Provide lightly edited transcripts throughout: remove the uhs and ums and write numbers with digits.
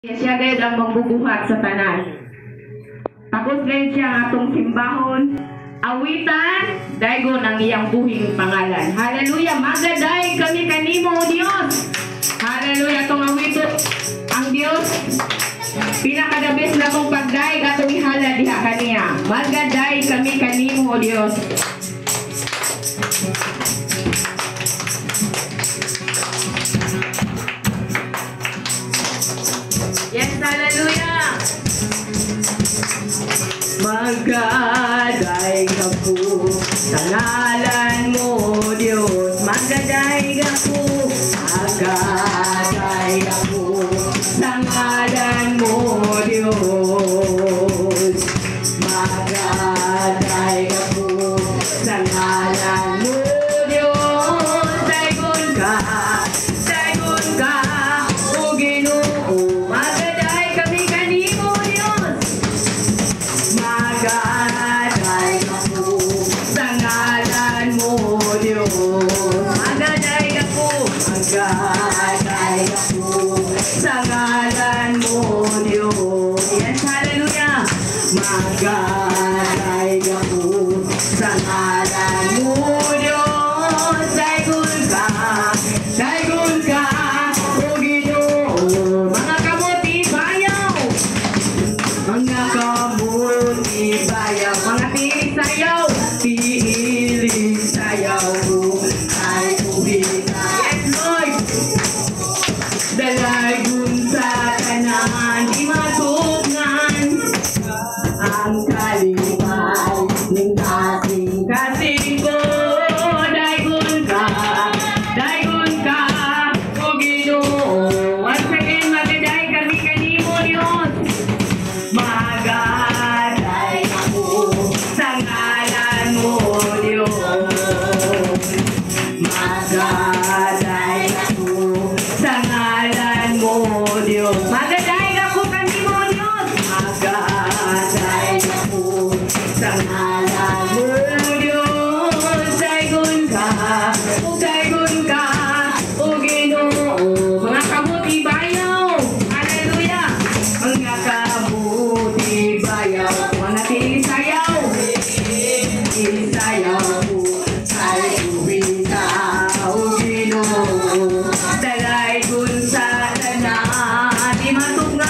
Siya gayud ang magbubuhat sa tanan. Takos gayud siya ang atong simbahon, awitan, daygon ang iyang buhing pangalan. Hallelujah! Magaday kami kanimo, O Dios. Hallelujah! Atong awito ang Dios. Pinaka the best na mong pagdayeg atong ihala diha kaniya. Magaday kami kanimo, O Dios. Yes, hallelujah! Magaday ako sa ngalan mo, Diyos. Magaday ako, magaday ako sa ngalan mo, Diyos. Magaday ako sa ngalan mo, Diyos. Daygon ka, o Ginoo. Magaday kami kanimo, Diyos. Magaday ako sa ngalan mo, Diyos. Magaday ako, magaday ako sa ngalan mo, Diyos. Yes, hallelujah. Magaday ako sa ngalan mo, Diyos. Daygon ka, o Ginoo. Mga kamuti, bayaw. Mga kamuti, bayaw. Mga tiiling sayaw. Tiiling sayaw ko ay buhita. Yes, Lord. Dalaygon sa tanan, di matugnan ang kalipay ng ating kasing ko. Daygon ka, o Ginoo. Once again, magaday kami kanimo, Diyos. Magaday ako sa ngalan mo, Diyos. Magaday ako sa ngalan mo, Diyos. Magaday ako kanimo, Diyos. Magaday ako sa ngalan mo, Diyos. Daygon ka, o Ginoo. Mga kamuti bayaw. Hallelujah. Mga kamuti bayaw. Mga tiiling sayaw. Isayaw ko ay buhita, o Ginoo. Dalaygon sa tanan, di matugnan.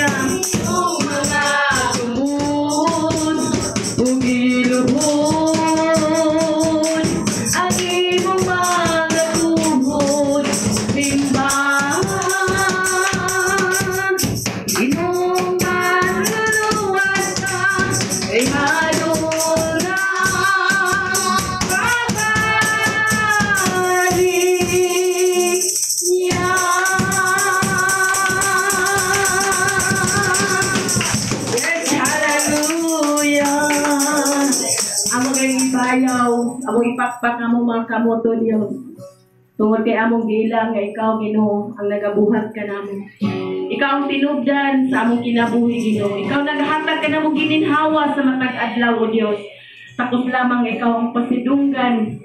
Imong mga tungod ug iluhod ang imong mga tuhod simbahan. Ginoong manluluwas ka, kay madungog ang pagpari niya. Yes, hallelujah! Amo kay ibayaw, amo ipakpak amo mga kamot, O Dios. Tungod kay among giila nga ikaw, Ginoo, ang nagabuhat kanamo. Ikaw ang tinubdan sa among kinabuhi, Ginoo. Ikaw nagahatag kanamo gininhawa sa matag adlaw, O Dios. Takos lamang ikaw ang pasidunggan.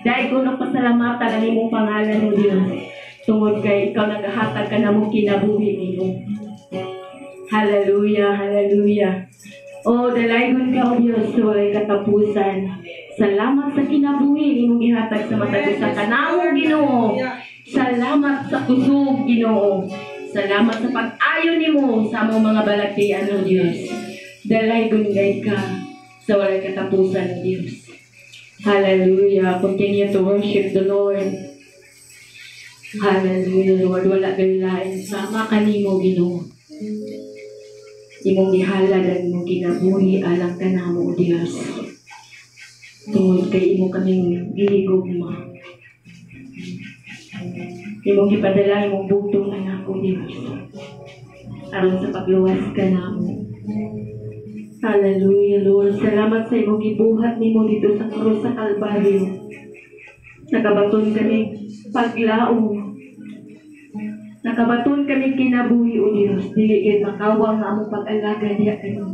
Dahil ko pasalamatan ang imong pangalan, O Dios. Tungod kay ikaw nagahatag kanamo kinabuhi, Ginoo. Hallelujah, hallelujah. Oh, dalaygon ka, O Diyos, sa walay katapusan. Salamat sa kinabuhi imong gihatag sa matag usa kanamo, Ginoo. Salamat sa kusog, Ginoo. Salamat sa pag-ayo nimo sa among mga balatian, O Diyos. Dalaygon gay ka sa walay katapusan, O Diyos. Hallelujah. Continue to worship the Lord. Hallelujah, Lord. Wala kay lain sama kanimo, Ginoo. Imong gihalad ang imong kinabuhi alang kanamo, O Dios. Tungod kay imo kaming gihigugma. Imong gipadala imong bugtong anak, O Dios, aron sa pagluwas kanamo. Hallelujah, Lord. Salamat sa imong gibuhat nimo dito sa krus sa Kalbaryo. Nakabaton kami paglaom. Nakabaton kami kinabuhi, O Dios. Dili gyud makawang ang among pag-alaga diha kanimo,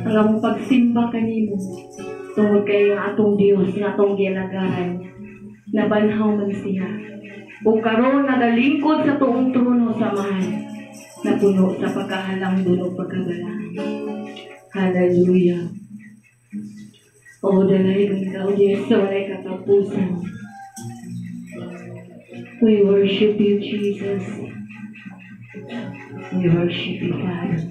ang among pagsimba kanimo. Tungod kay ang atong Dios nga atong gialagaran, nabanhaw man siya. Ug karon nagalingkod sa tuong trono sa Amahan, napuno sa pagkahalangdon ug pagkabalaan. Hallelujah. O dalaygon ka, O Diyos, sa walay katapusan. We worship you, Jesus. We worship you, Father.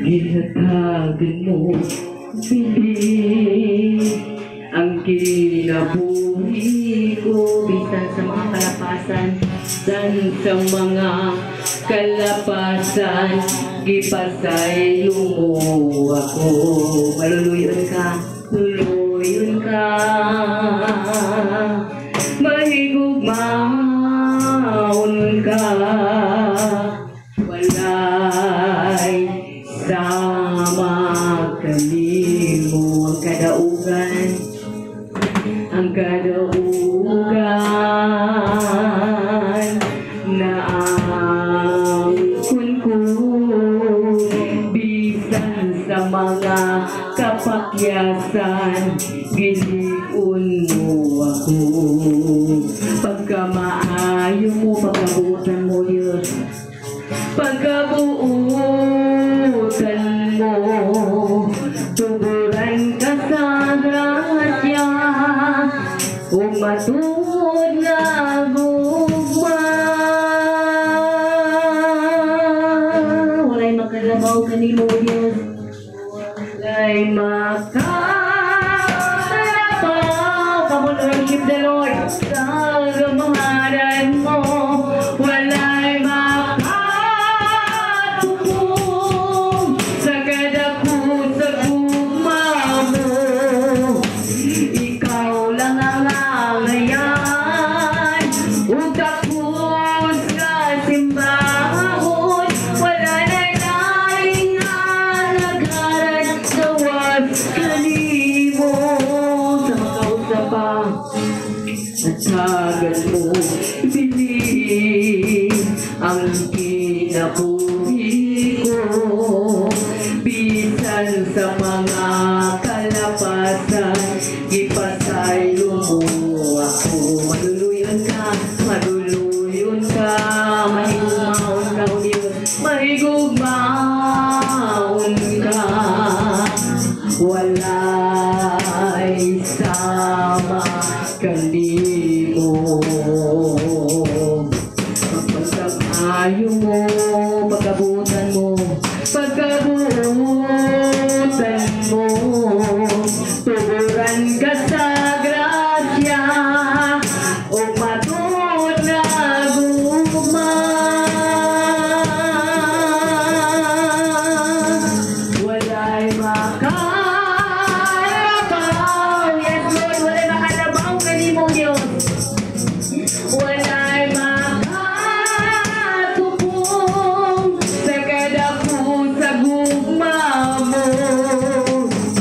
Gihatagan mo, bili ang kinabuhi ko bisan sa mga kalapasan, san sa mga kalapasan, gipasaylo mo ako. Maluluyon ka, luluyon ka, mahigugmaon ka, walay sama kanimo. Ang kadaugan, ang kadaugan na angkon ko bisan sa mga kapakyasan, gilig-on mo ako. Pagkamaayo mo, pagkabuutan mo, Diyos, pagkabuutan mo, tuguran ka sa grasya ug matuod nga gugma. Walay makalabaw kanimo, Diyos. Walay makalabaw. Come on, worship the Lord. Sa kamahalan mo, walay makatupong sa kadako sa gugma mo. Ikaw lang ang angayan ug takos nga simbahon. Wala na laing alagaran gawas kanimo. Sa makausa pa at tagal mo bili ang kinabuhi ko bisan sa mga kalapasan, gipasaylo mo ako. Maluluyon ka, maluluyon ka, mahigugmaon ka, O Diyos, mahigugmaon ka, walay sama kanimo. Pagkamaayo mo, pagkabuutan mo, pagkabuutan mo. Tuguran ka sa grasya ug matuod nga gugma. Walay makalabaw. Yes, Lord, walay makalabaw kanimo, Diyos. Walay makatupong sa kadako sa gugma mo.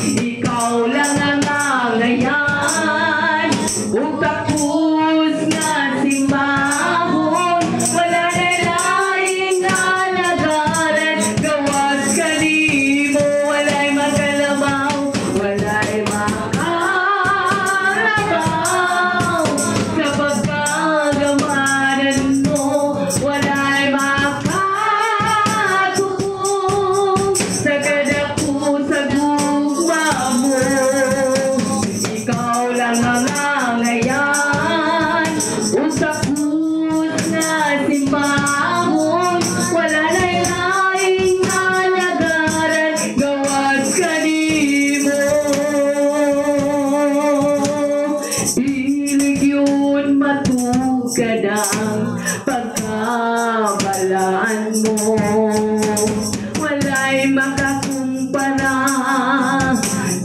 Ikaw lang ang angayan ug takos nga simbahon. Wala na laing alagaran gawas kanimo. Walay makalabaw, walay makalabaw sa pagkagamanan mo. Walay makatupong sa kadako sa gugma mo. Ikaw lang ang angayan ug takos nga simbahon. Wala na laing alagaran gawas kanimo. Dili gyud matukad ang pagkabalaan mo. Walay makakumpara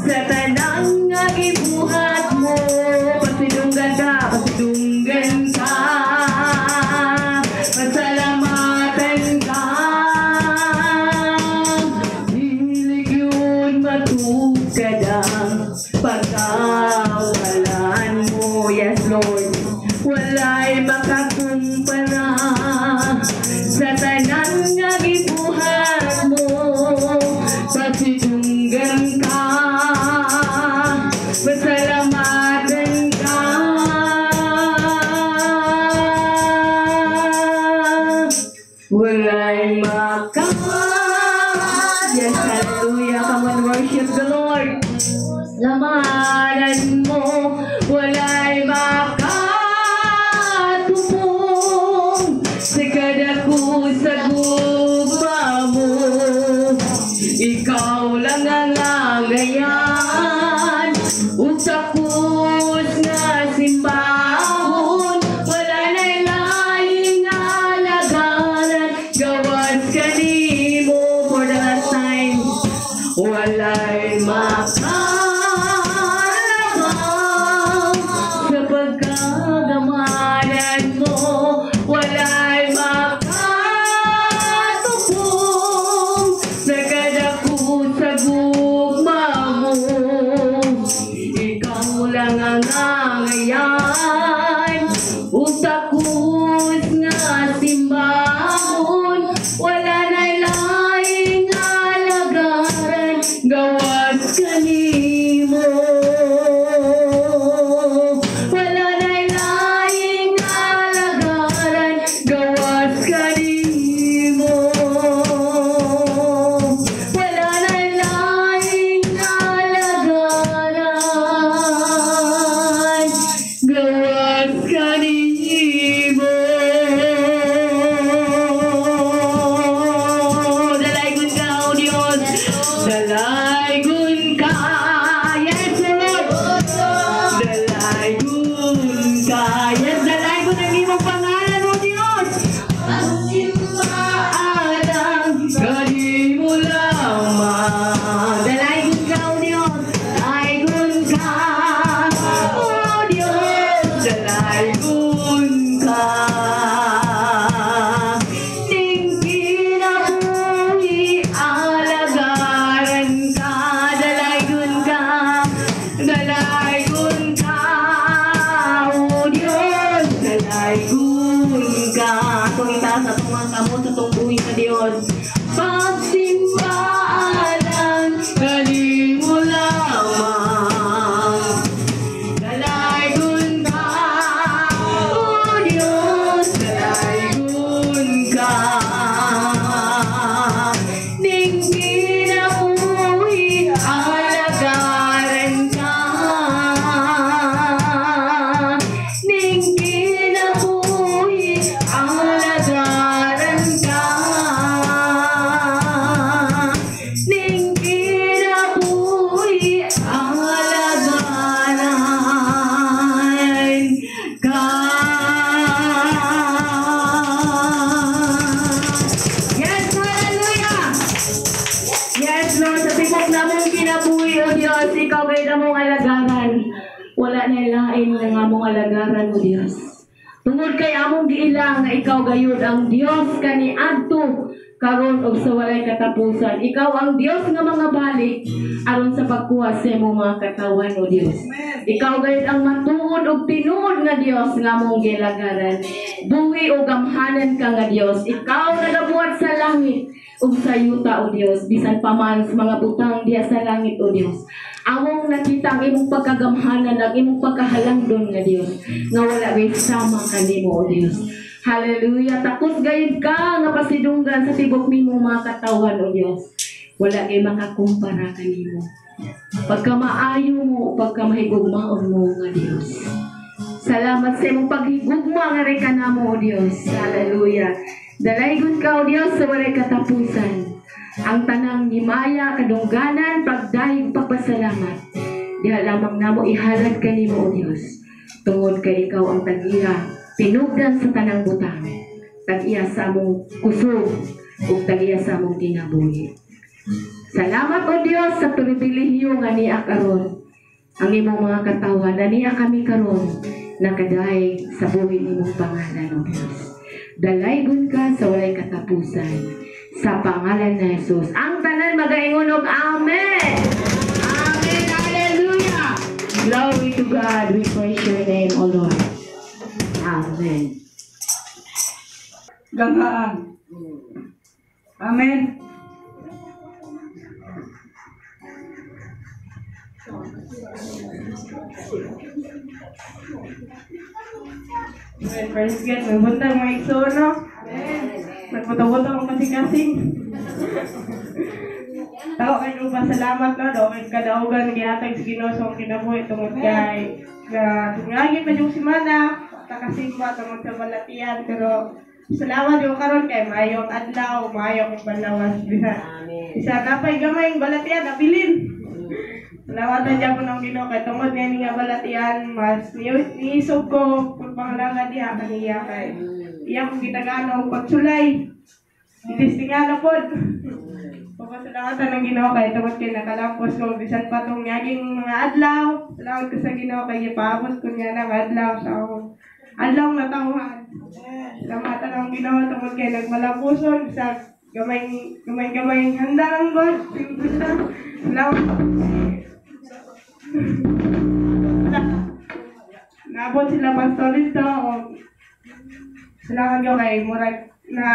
sa tanang nga gibuhat mo. Pasidunggan ka, pasidunggan ka, pasalamatan ka. Dili gyud matukad ang pagkabalaan mo. Yes, Lord. Walay makakumpara sa tanan nga gibuhat mo. Pasidunggan ka, pasalamatan ka. Walay maka. Yes, hallelujah. Come on, worship the Lord. Lamanan mo, walay makatupong sa kadako sa gugma mo. Ikaw lang ang angayan ug takos nga simbahon. Wala na laing alagaran gawas kanimo. For the last time. Walay makalabaw sa pagkagamanan mo. Walay makatupong sa kadako sa gugma mo. Ikaw lang ang angayan ug takos nga simbahon. Wala na laing alagaran gawas kanimo. Wala na laing alagaran gawas kanimo. Wala na laing alagaran gawas kanimo. Dalaygon ka, O Diyos. Dalaygon ka. Yes, Lord. Dalaygon ka. Yes, dalaygon ang imong pangalan, O Diyos. Pagsimbahan kanimo lamang. Dalaygon ka, O Diyos. Dalaygon ka, O Diyos. Dalaygon ka. Ning kinabuhi alagaran ka. Dalaygon ka, dalaygon ka, O Diyos. Dalaygon ka. Atong itaas atong mga kamot sa atong buhi sa Diyos. Pagsimbahan kanimo lamang. Dalaygon ka, O Diyos, dalaygon ka. Ning kinabuhi alagaran ka. Ning kinabuhi alagaran lain nga among alagaran, O Dios. Tungod kay among giila nga ikaw gayud ang Dios kaniadto, karon ug sa walay katapusan. Ikaw ang Dios nga mga balik aron sa pagkuha sa imong mga katawan, O Dios. Ikaw gayud ang matuod ug tinuod nga Dios nga among gilagaran. Buhi ug gamhanan ka nga Dios. Ikaw nagabuhat sa langit ug sa yuta, O Dios, bisan pa man sa mga butang diha sa langit, O Dios. Among nakita ang imong pagkagamhanan, ang imong pagkahalangdon nga Dios, nga wala may sama kanimo, O Dios. Hallelujah. Takos gayud ka nga pasidunggan sa tibok nimo mga katawan, O Dios. Wala kay makakumpara kanimo. Pagkamaayo mo, pagkamahigugmaon mo nga Dios. Salamat sa imong paghigugma nga rin kanamo, O Dios. Hallelujah. Dalaygon ka, O Dios, sa walay katapusan. Ang tanang himaya, kadungganan, pagdayeg, pagpasalamat, diha lamang namo ihalad kanimo, O Dios. Tungod kay ikaw ang tag-iya, tinubdan sa tanang butang. Tag-iya sa among kusog, ug tag-iya sa among kinabuhi. Salamat, O Dios, sa pribilehiyo nga niya karon. Ang imong mga katawan, na niya kami karon, nakadayeg sa buhi nimong pangalan, O Dios. Dalaygon ka sa walay katapusan. Sa pangalan ni Jesus. Ang tanan magaingon og Amen. Amen. Hallelujah. Glory to God. We praise your name, O Lord. Amen. Ganghaan. Amen. Amen. Praise God. May buntag mga igsoon, no? Nagbuto-buto ang kasing-kasing. Tao kayo pasalamat, no? Daw kay kadaugan gihatag sa Ginoo sa akong kinabuhi tungod kay na tungagi pa yung semana takasimba tungod sa balatian, pero salamat yung karon kay maayo ang adlaw, maayo ang balawas bisa. Isa napay gamay ang balatian nabilin. Salamatan dyan po ng Ginoo kay tungod nga ni nga balatian mas niisog ko kung pangalaga diha kaniya kay iya kong gitagaan og pagsulay. Itistingan na pod. Papasalamatan ng Ginoo kay tungod kay nakalampos ko bisan pa tong niaging mga adlaw. Salamat ko sa Ginoo kay gipaabot ko niya ng adlaw sa akong adlaw nga tawhan. Salamatan ang Ginoo tungod kay nagmalampuson sa gamay gamay gamay handa lang God. Simple lang. Salamat. Naabot sila Pastor dito. Salamat ko kay murag na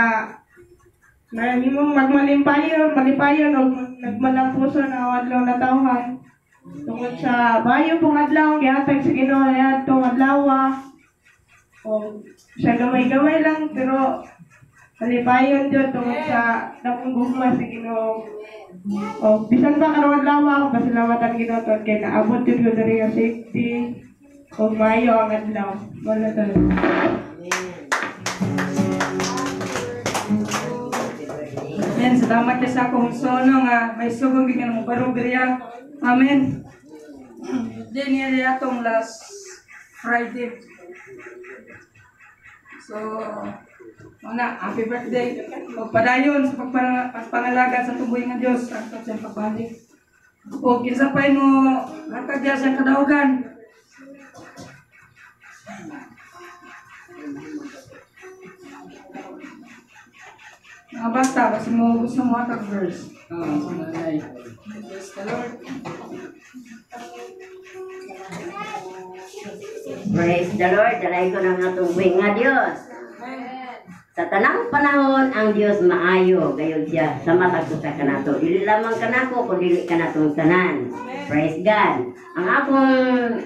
na himong magmalimpayon, malipayon o nagmalampuson na adlaw na tawhan. Tungod sa bayo pong adlaw gihatag sa Ginoo niadtong adlaw. O siya gamay-gamay lang pero malipayon jud tungod sa dakong gugma sa Ginoo. O bisan pa karong adlaw ako pasalamatan Ginoo tungod kay naabot jud ko diri nga safety o maayo ang adlaw. Wala to. Amen. Salamat kay sa akong sono nga may sugong gikan mo barog diriya. Amen. Din niya atong last Friday. So, una, happy birthday. Pagpadayon sa pagpangalaga sa tubuhi nga Dios ang sa pagbalik. O kinsa pay mo hatag diya sa kadaugan. Mga bata, kasi mo gusto mo hatag verse. So nanay. Praise the Lord. Praise the Lord. Dalay ko ng atong buhi nga Dios. Sa tanang panahon, ang Dios maayo gayud siya sa matag usa kanato. Dili lamang kanako kun dili kanatong tanan. Praise God. Ang akong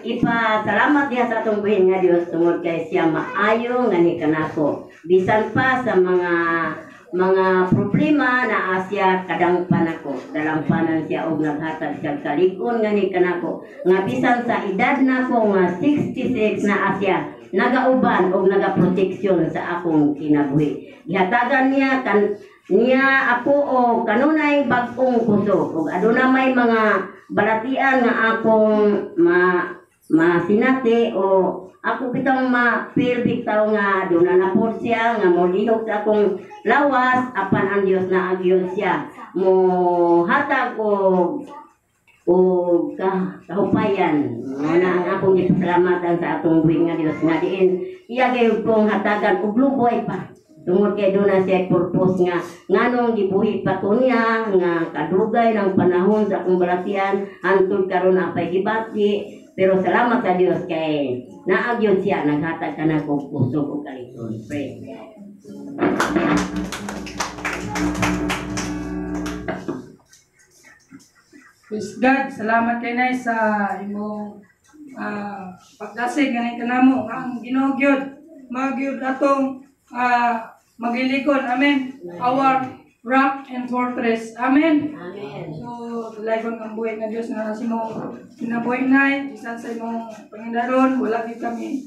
ipasalamat diha sa atong buhi nga Dios tungod kay siya maayo nga ni kanako. Bisan pa sa mga problema na siya kadangpan ako. Dalampanan siya og naghatag siya kalig-on nga ni kanako. Nga bisan sa edad nako nga 66 na siya nagauban og nagaproteksyon sa akong kinabuhi. Gihatagan niya kan niya ako o kanunay bag-ong kusog ug aduna may mga balatian nga akong masinati o ako bitang ma-feel bitaw nga aduna na po siya nga molihok sa akong lawas apan ang Dios na agyon siya mo hatag og o kahupayan. Mao na ang akong gipasalamatan sa atong buhi nga Dios nga diin iya gayud kong hatagan og luboy pa. Tungod kay doon na siya purpose nga nganong gibuhi pa ko niya nga kadugay ng panahon sa akong balatian hantod karon apay gibati, pero salamat sa Dios kay naa gyud siya naghatag kanako og kusog ug kalig-on. Praise God. Praise God. Salamat kay Nay sa imong pagdasig nga kanamo ang Ginoo gyud magyud atong maglilikon. Amen. Our rock and fortress. Amen. Amen. So, dalagon ang buhi nga Dios nga sa imong kinabuhi, Nay, bisan sa imong pangindaron, wala gyud kami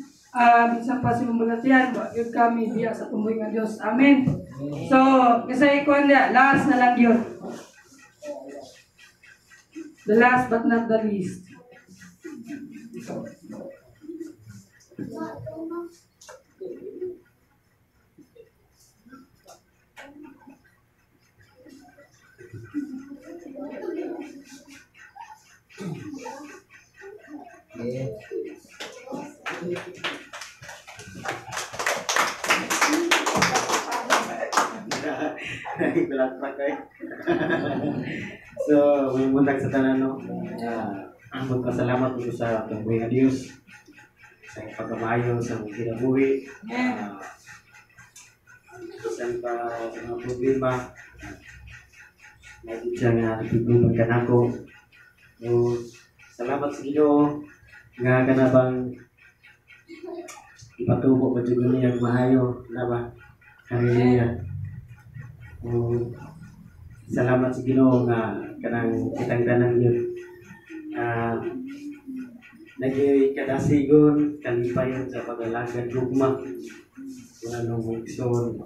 bisan pa sa imong balatian, wala gyud kami diya sa tumbuhi nga Dios. Amen. So, kasi kuan dia, last na lang yun. The last but not the least. So, may buntag sa tanan, no? Magpasalamat ko sa atong buhi nga Dios sa iyang pagkamayo sa among kinabuhi. Bisan pa sa mga problema, may siya nga nagtiguban ka nako. So, salamat sa Ginoo nga kanabang ipatubo pa jud niya ang maayo, na ba? Hallelujah. So, salamat sa Ginoo nga kanang kitang tanan yun. Naging kadasigon, kalipayon sa pag-alagad gugma. Wala nang igsoon.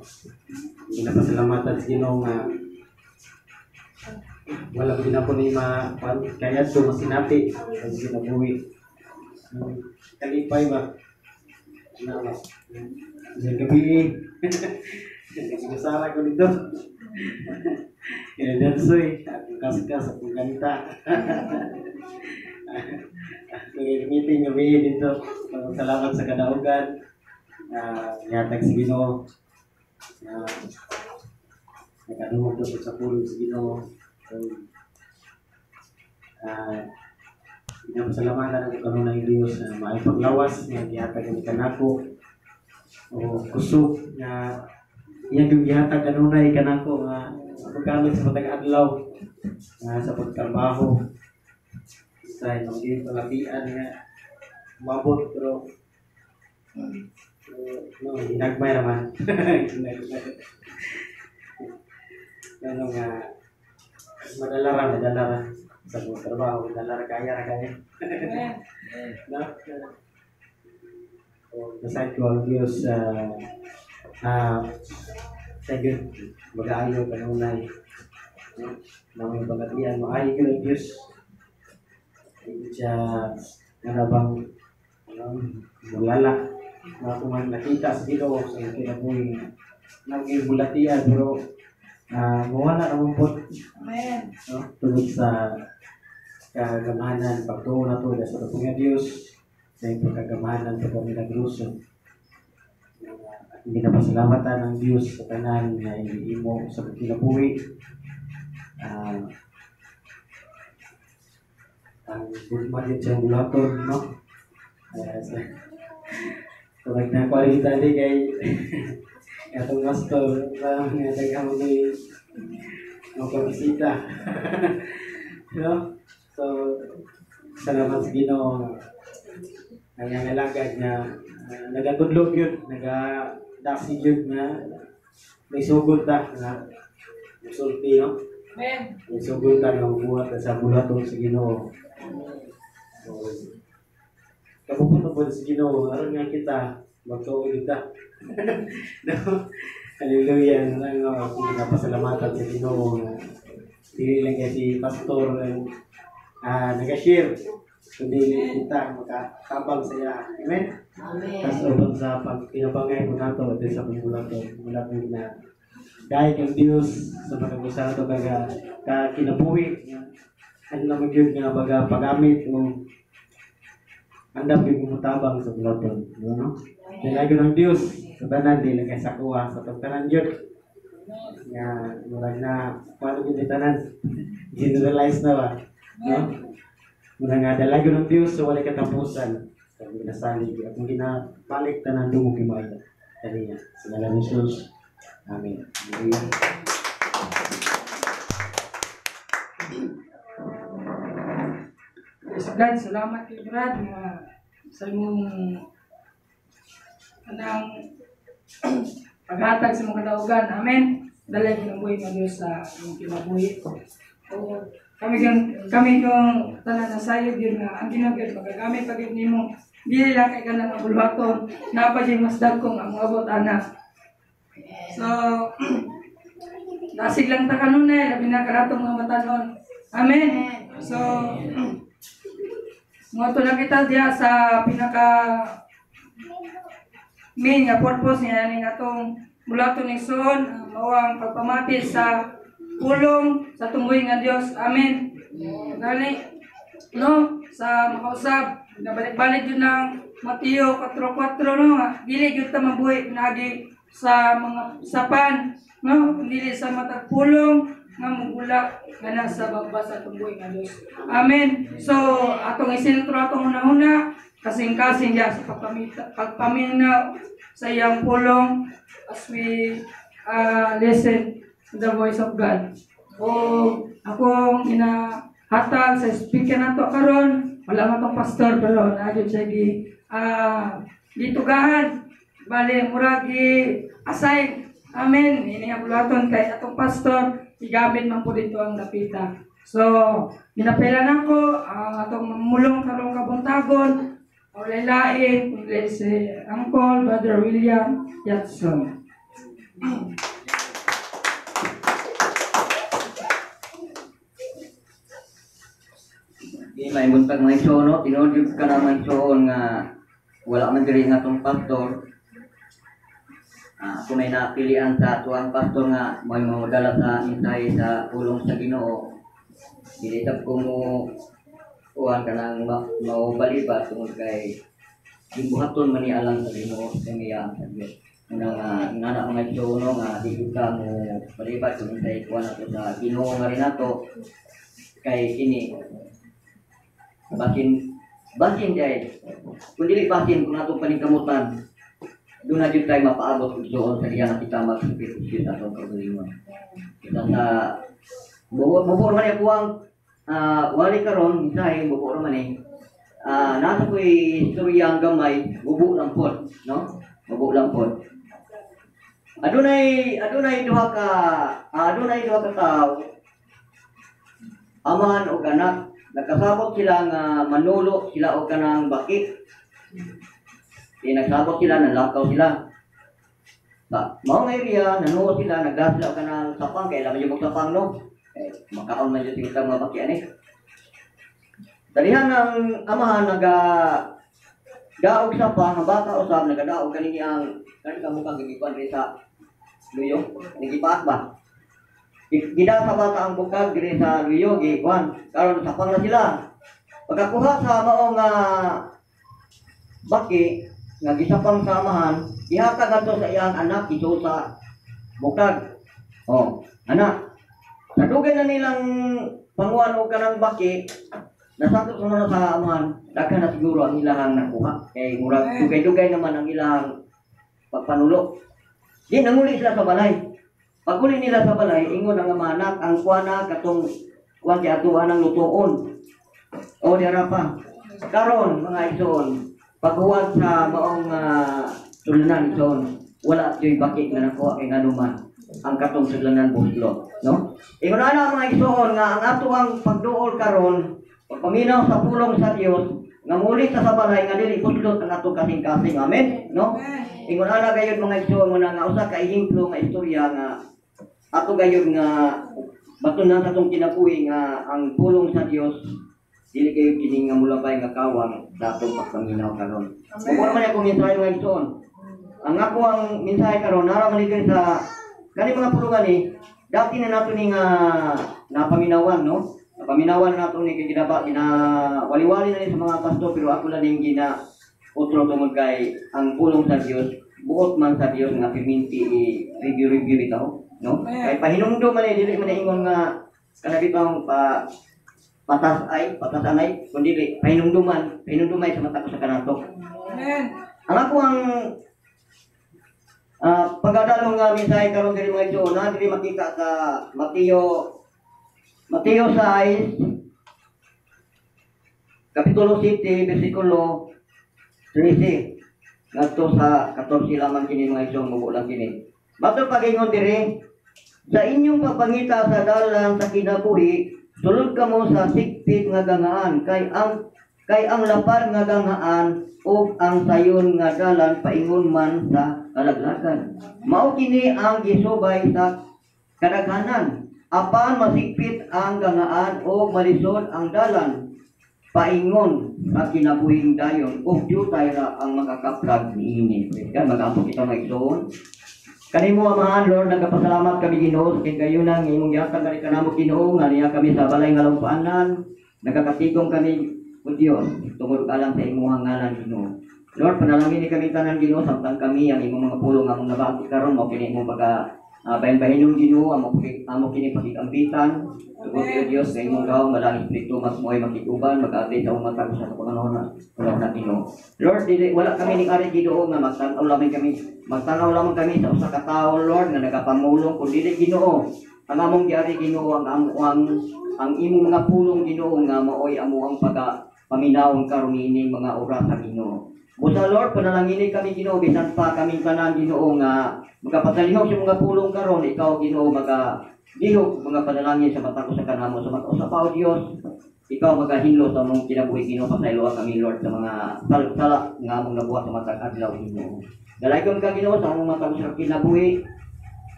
Ginapasalamatan sa Ginoo nga wala ko din ako ni kaya ito masinati sa kinabuhi. Kalipay ba? Ano ba? Sa gabi, nagsigasara ko dito. Kaya dansoy, akong kaskas, akong kanta. Meeting gabi dito. Salamat sa kadaugan. Nihatag sa Ginoo. Nakadungog ko sa pulong sa Ginoo. So, ginapasalamatan ako kanunay Diyos na maayong paglawas nga gihatag ni kanako o kusog nga iyang yung gihatag kanunay kanako nga paggamit sa matag adlaw nga sa pagtrabaho sa imong palabian nga umabot pero no ginagmay raman. Ano nga madala ra sa trabaho, madala ra kaya ra kaya. No? So, nasad ko ang Diyos sa Diyos mag-aayo kanunay. No? Na may pagkatian, maayo ko ang Diyos. Hindi siya narabang mulala. Na kung nakita sa Ginoo sa kinabuhi naging bulatian pero mawala naman po. Amen. No? Tungod sa kagamahanan, pagtuo na to sa atong nga Dios, sa iyang pagkagamahanan pag kami nagruso. At ginapasalamatan ang Dios sa tanan nga imo sa kinabuhi. Ang gugma din siyang bulaton, no? So, nagnakuha tali kay atong pastor nga daghang ni mapabisita. No? So, salamat sa Ginoo ang nalagad nga nagatudlog yun, nagadasig yun nga may sugod ta nga musulti, no? Amen. May sugod ta nga buhat sa bulaton sa Ginoo. So, kabubuto po sa Ginoo aron nga kita magtuo ta. No? Hallelujah. Pinapasalamatan sa Ginoo. Dili lang kay si pastor nag-share kundi kita makatabang sa iya. Amen. Amen. Kas ubang sa pagkinabangay ko nato dito sa pagmulato. Mula ko na dahil kang Dios sa mga gusto nato kaga kinabuhi. Ano naman yun nga baga paggamit o andam gyud mutabang sa bulaton, no? Dalago ng Dios sa tanan, di lang kay sa kuha sa atong tanan gyud. Nga murag na paano gyud tanan, generalize na ba, no? Murag nga dalago ng Dios sa walay katapusan. Sa ginasalig atong ginabalik tanan dungog himaya kaniya. Sa ngalan ni Jesus. Amen. Hallelujah. Praise God, salamat kay Brad nga sa imong anang paghatag sa imong kadaugan. Amen. Dalay kinabuhi nga Dios sa imong kinabuhi. O kami yung tanan na sayod yun nga ang Ginoo gyud magagamit pa gyud nimo, dili lang kay kanang buluhaton, naa pa gyud mas dagkong ang moabot ana. So dasig lang ta kanunay, labi na kanatong mga batanon. Amen. So moadto na kita diha sa pinaka main nga purpose niya ning atong bulaton ni Son, mao ang pagpamati sa pulong sa tunggoy nga Dios. Amen. Gani no, sa makausab nabalik-balik yun ng Mateo 4:4, no, nga dili gyud ta mabuhi pinaagi sa mga sapan, no, dili sa matag pulong nga mugula nga sa baba sa tunggoy nga Dios. Amen. So atong isentro atong una-una kasing-kasing diya sa pagpaminaw sa iyang pulong as we listen to the voice of God. O akong inahatag sa speaker nato karon, wala man tong pastor pero naa gyud siya gitugahan. Bale murag gi-assign. Amen. Ini nga buluhaton kay atong pastor gigamit man po dito ang dapita. So ginapela nako ang atong mamulong karong kabuntagon, walay lain kundi si Uncle Brother William Yatson. Di may buntag mga igsoon, no? Tinuod jud ka na mga igsoon nga wala man diri nga atong pastor. Ako may napilian sa tuang pastor nga mo'y mamudala sa mensahe sa pulong sa Ginoo. Dili sab ko mo kuan kanang maubalibat tungod kay gibuhaton man ni alang sa Ginoo sa ngayaan sa Dios. Una nga ngana mga igsoon, no, nga di jud ka mo balibat kung unsay kuan ato sa Ginoo nga rin ato kay kini basin basin dahil kung dili basin kung atong paningkamutan doon na jud tayo mapaabot og doon sa diya nga kita magsakripisyo sa atong kaugalingon. Kita sa bubo man ako ang wali karon mensahe bubo man eh. Nasa ko'y istorya ang gamay, bubo lang pod, no? Bubo lang pod. Adunay duha ka tawo, amahan og anak. Nagkasabot sila nga manulo sila og kanang baki. Di nagsabot sila, nanlakaw sila. Ba, mao nga area, nanuo sila, nagdala sila og kanang sapang, kay alam niyo magsapang, no? Eh, makaon man jud sila mga baki ani. Dalihan ang amahan naga daog sapang, ang bata usab nagadaog kanini ang kani kamukang gigikuan diri sa luyo, nagipaat ba? Gida sa bata ang bukag diri sa luyo, gikuan. Karon sapang na sila. Pagkakuha sa maong baki nga gisapang sa amahan, ihatag ato sa iyang anak iso sa bukag. Oh, anak. Sa dugay na nilang panguan og kanang baki, nasakop sa sa amahan, daghan na siguro ang ilahang nakuha. Kay murag dugay-dugay naman ang ilahang pagpanulo. Di nanguli sila sa balay. Paguli nila sa balay, ingon ang amahan, ang kuana katong kuan kay atuan ang lutoon. O dira pa. Karon mga igsoon, paghuwat sa maong sudlanan igsoon, wala joy baki nga nakuha kay nganuman ang katong sudlanan buslo, no? Ingon ana mga igsoon nga ang ato ang pagduol karon, pagpaminaw sa pulong sa Dios, nga muli sa balay nga dili buslot ang atong kasing-kasing. Amen, no? Ingon ana gayud mga igsoon mo na nga usa ka ehemplo nga istorya nga ato gayud nga batunan sa atong kinabuhi nga ang pulong sa Dios dili kayo kini nga mulabay nga kawang sa atong pagpaminaw karon. Mao man akong mensahe mga igsoon. Ang ako ang mensahe karon nara man diri sa kani mga pulungan ni dati na nato ni nga napaminawan, no? Paminawan nato ni kay ginaba gina waliwali na ni sa mga pastor, pero ako lang ning gina utro tungod kay ang pulong sa Dios buot man sa Dios nga piminti i review review bitaw, no? Kay pahinumdum man eh, dili man ingon nga kana bitawng pa patas ay patas anay, kundi dili pahinumduman, pahinumdumay sa mata ko sa kanato. Amen. Ang ako ang pagkadalo nga mensahe karon diri, mga igsoon, na diri makita sa Mateo, Mateo 6 Kapitulo 7 versikulo 13 ngadto sa 14 lamang kini, mga igsoon, mubo lang kini. Matod pagingon diri, "Sa inyong pagpangita sa dalan sa kinabuhi, sulod kamo sa sikpit nga gangaan, kay ang lapad nga gangaan ug ang sayon nga dalan paingon man sa kalaglagan. Mao kini ang gisubay sa kadaghanan. Apan masikpit ang gangaan ug malisod ang dalan paingon sa kinabuhing dayon, ug diutay ra ang makakaplag niini." Praise God. Mag-ampo kita, mga igsoon. Kanimo, Amahan, Lord, nagapasalamat kami, Ginoo, kay kayo nang imong gihatag kani kanamo, Ginoo, nga niya kami sa balay nga lumpaanan, nagakatigom kami, O Dios, tungod alang sa imong ngalan, Ginoo. Lord, panalangin ni kami tanan, Ginoo, samtang kami ang imong mga pulong among nabati karon, mao kini imong pagka bahin-bahinong, Ginoo, amo kini pakigambitan. Tungod kay Dios nga imong gahom, Balaang Espiritu, mas mo'y makiguban, mag-abli sa among matag sa panahon na panahon na, Ginoo. Lord, dili wala kami ning ari, Ginoo, nga magtan-aw lamang kami, magtan-aw lamang kami sa usa ka tawo, Lord, nga nagapamulong, kun dili, Ginoo. Ang among giari, Ginoo, ang imong mga pulong, Ginoo, nga maoy amo ang pagka paminawon karon niining mga orasa, Ginoo. Busa, Lord, panalangini kami, Ginoo, bisan pa kaming tanan, Ginoo, nga magapatalihok sa mga pulong karon, ikaw, Ginoo, maga lihok mga panalangin sa mata ko sa kanamo sa mata sa pao Dios. Ikaw magahinlo sa among kinabuhi, Ginoo. Pasayloa kami, Lord, sa mga sala nga among nabuhat sa matag adlaw, Ginoo. Dalaygon ka, Ginoo, sa among mata sa kinabuhi.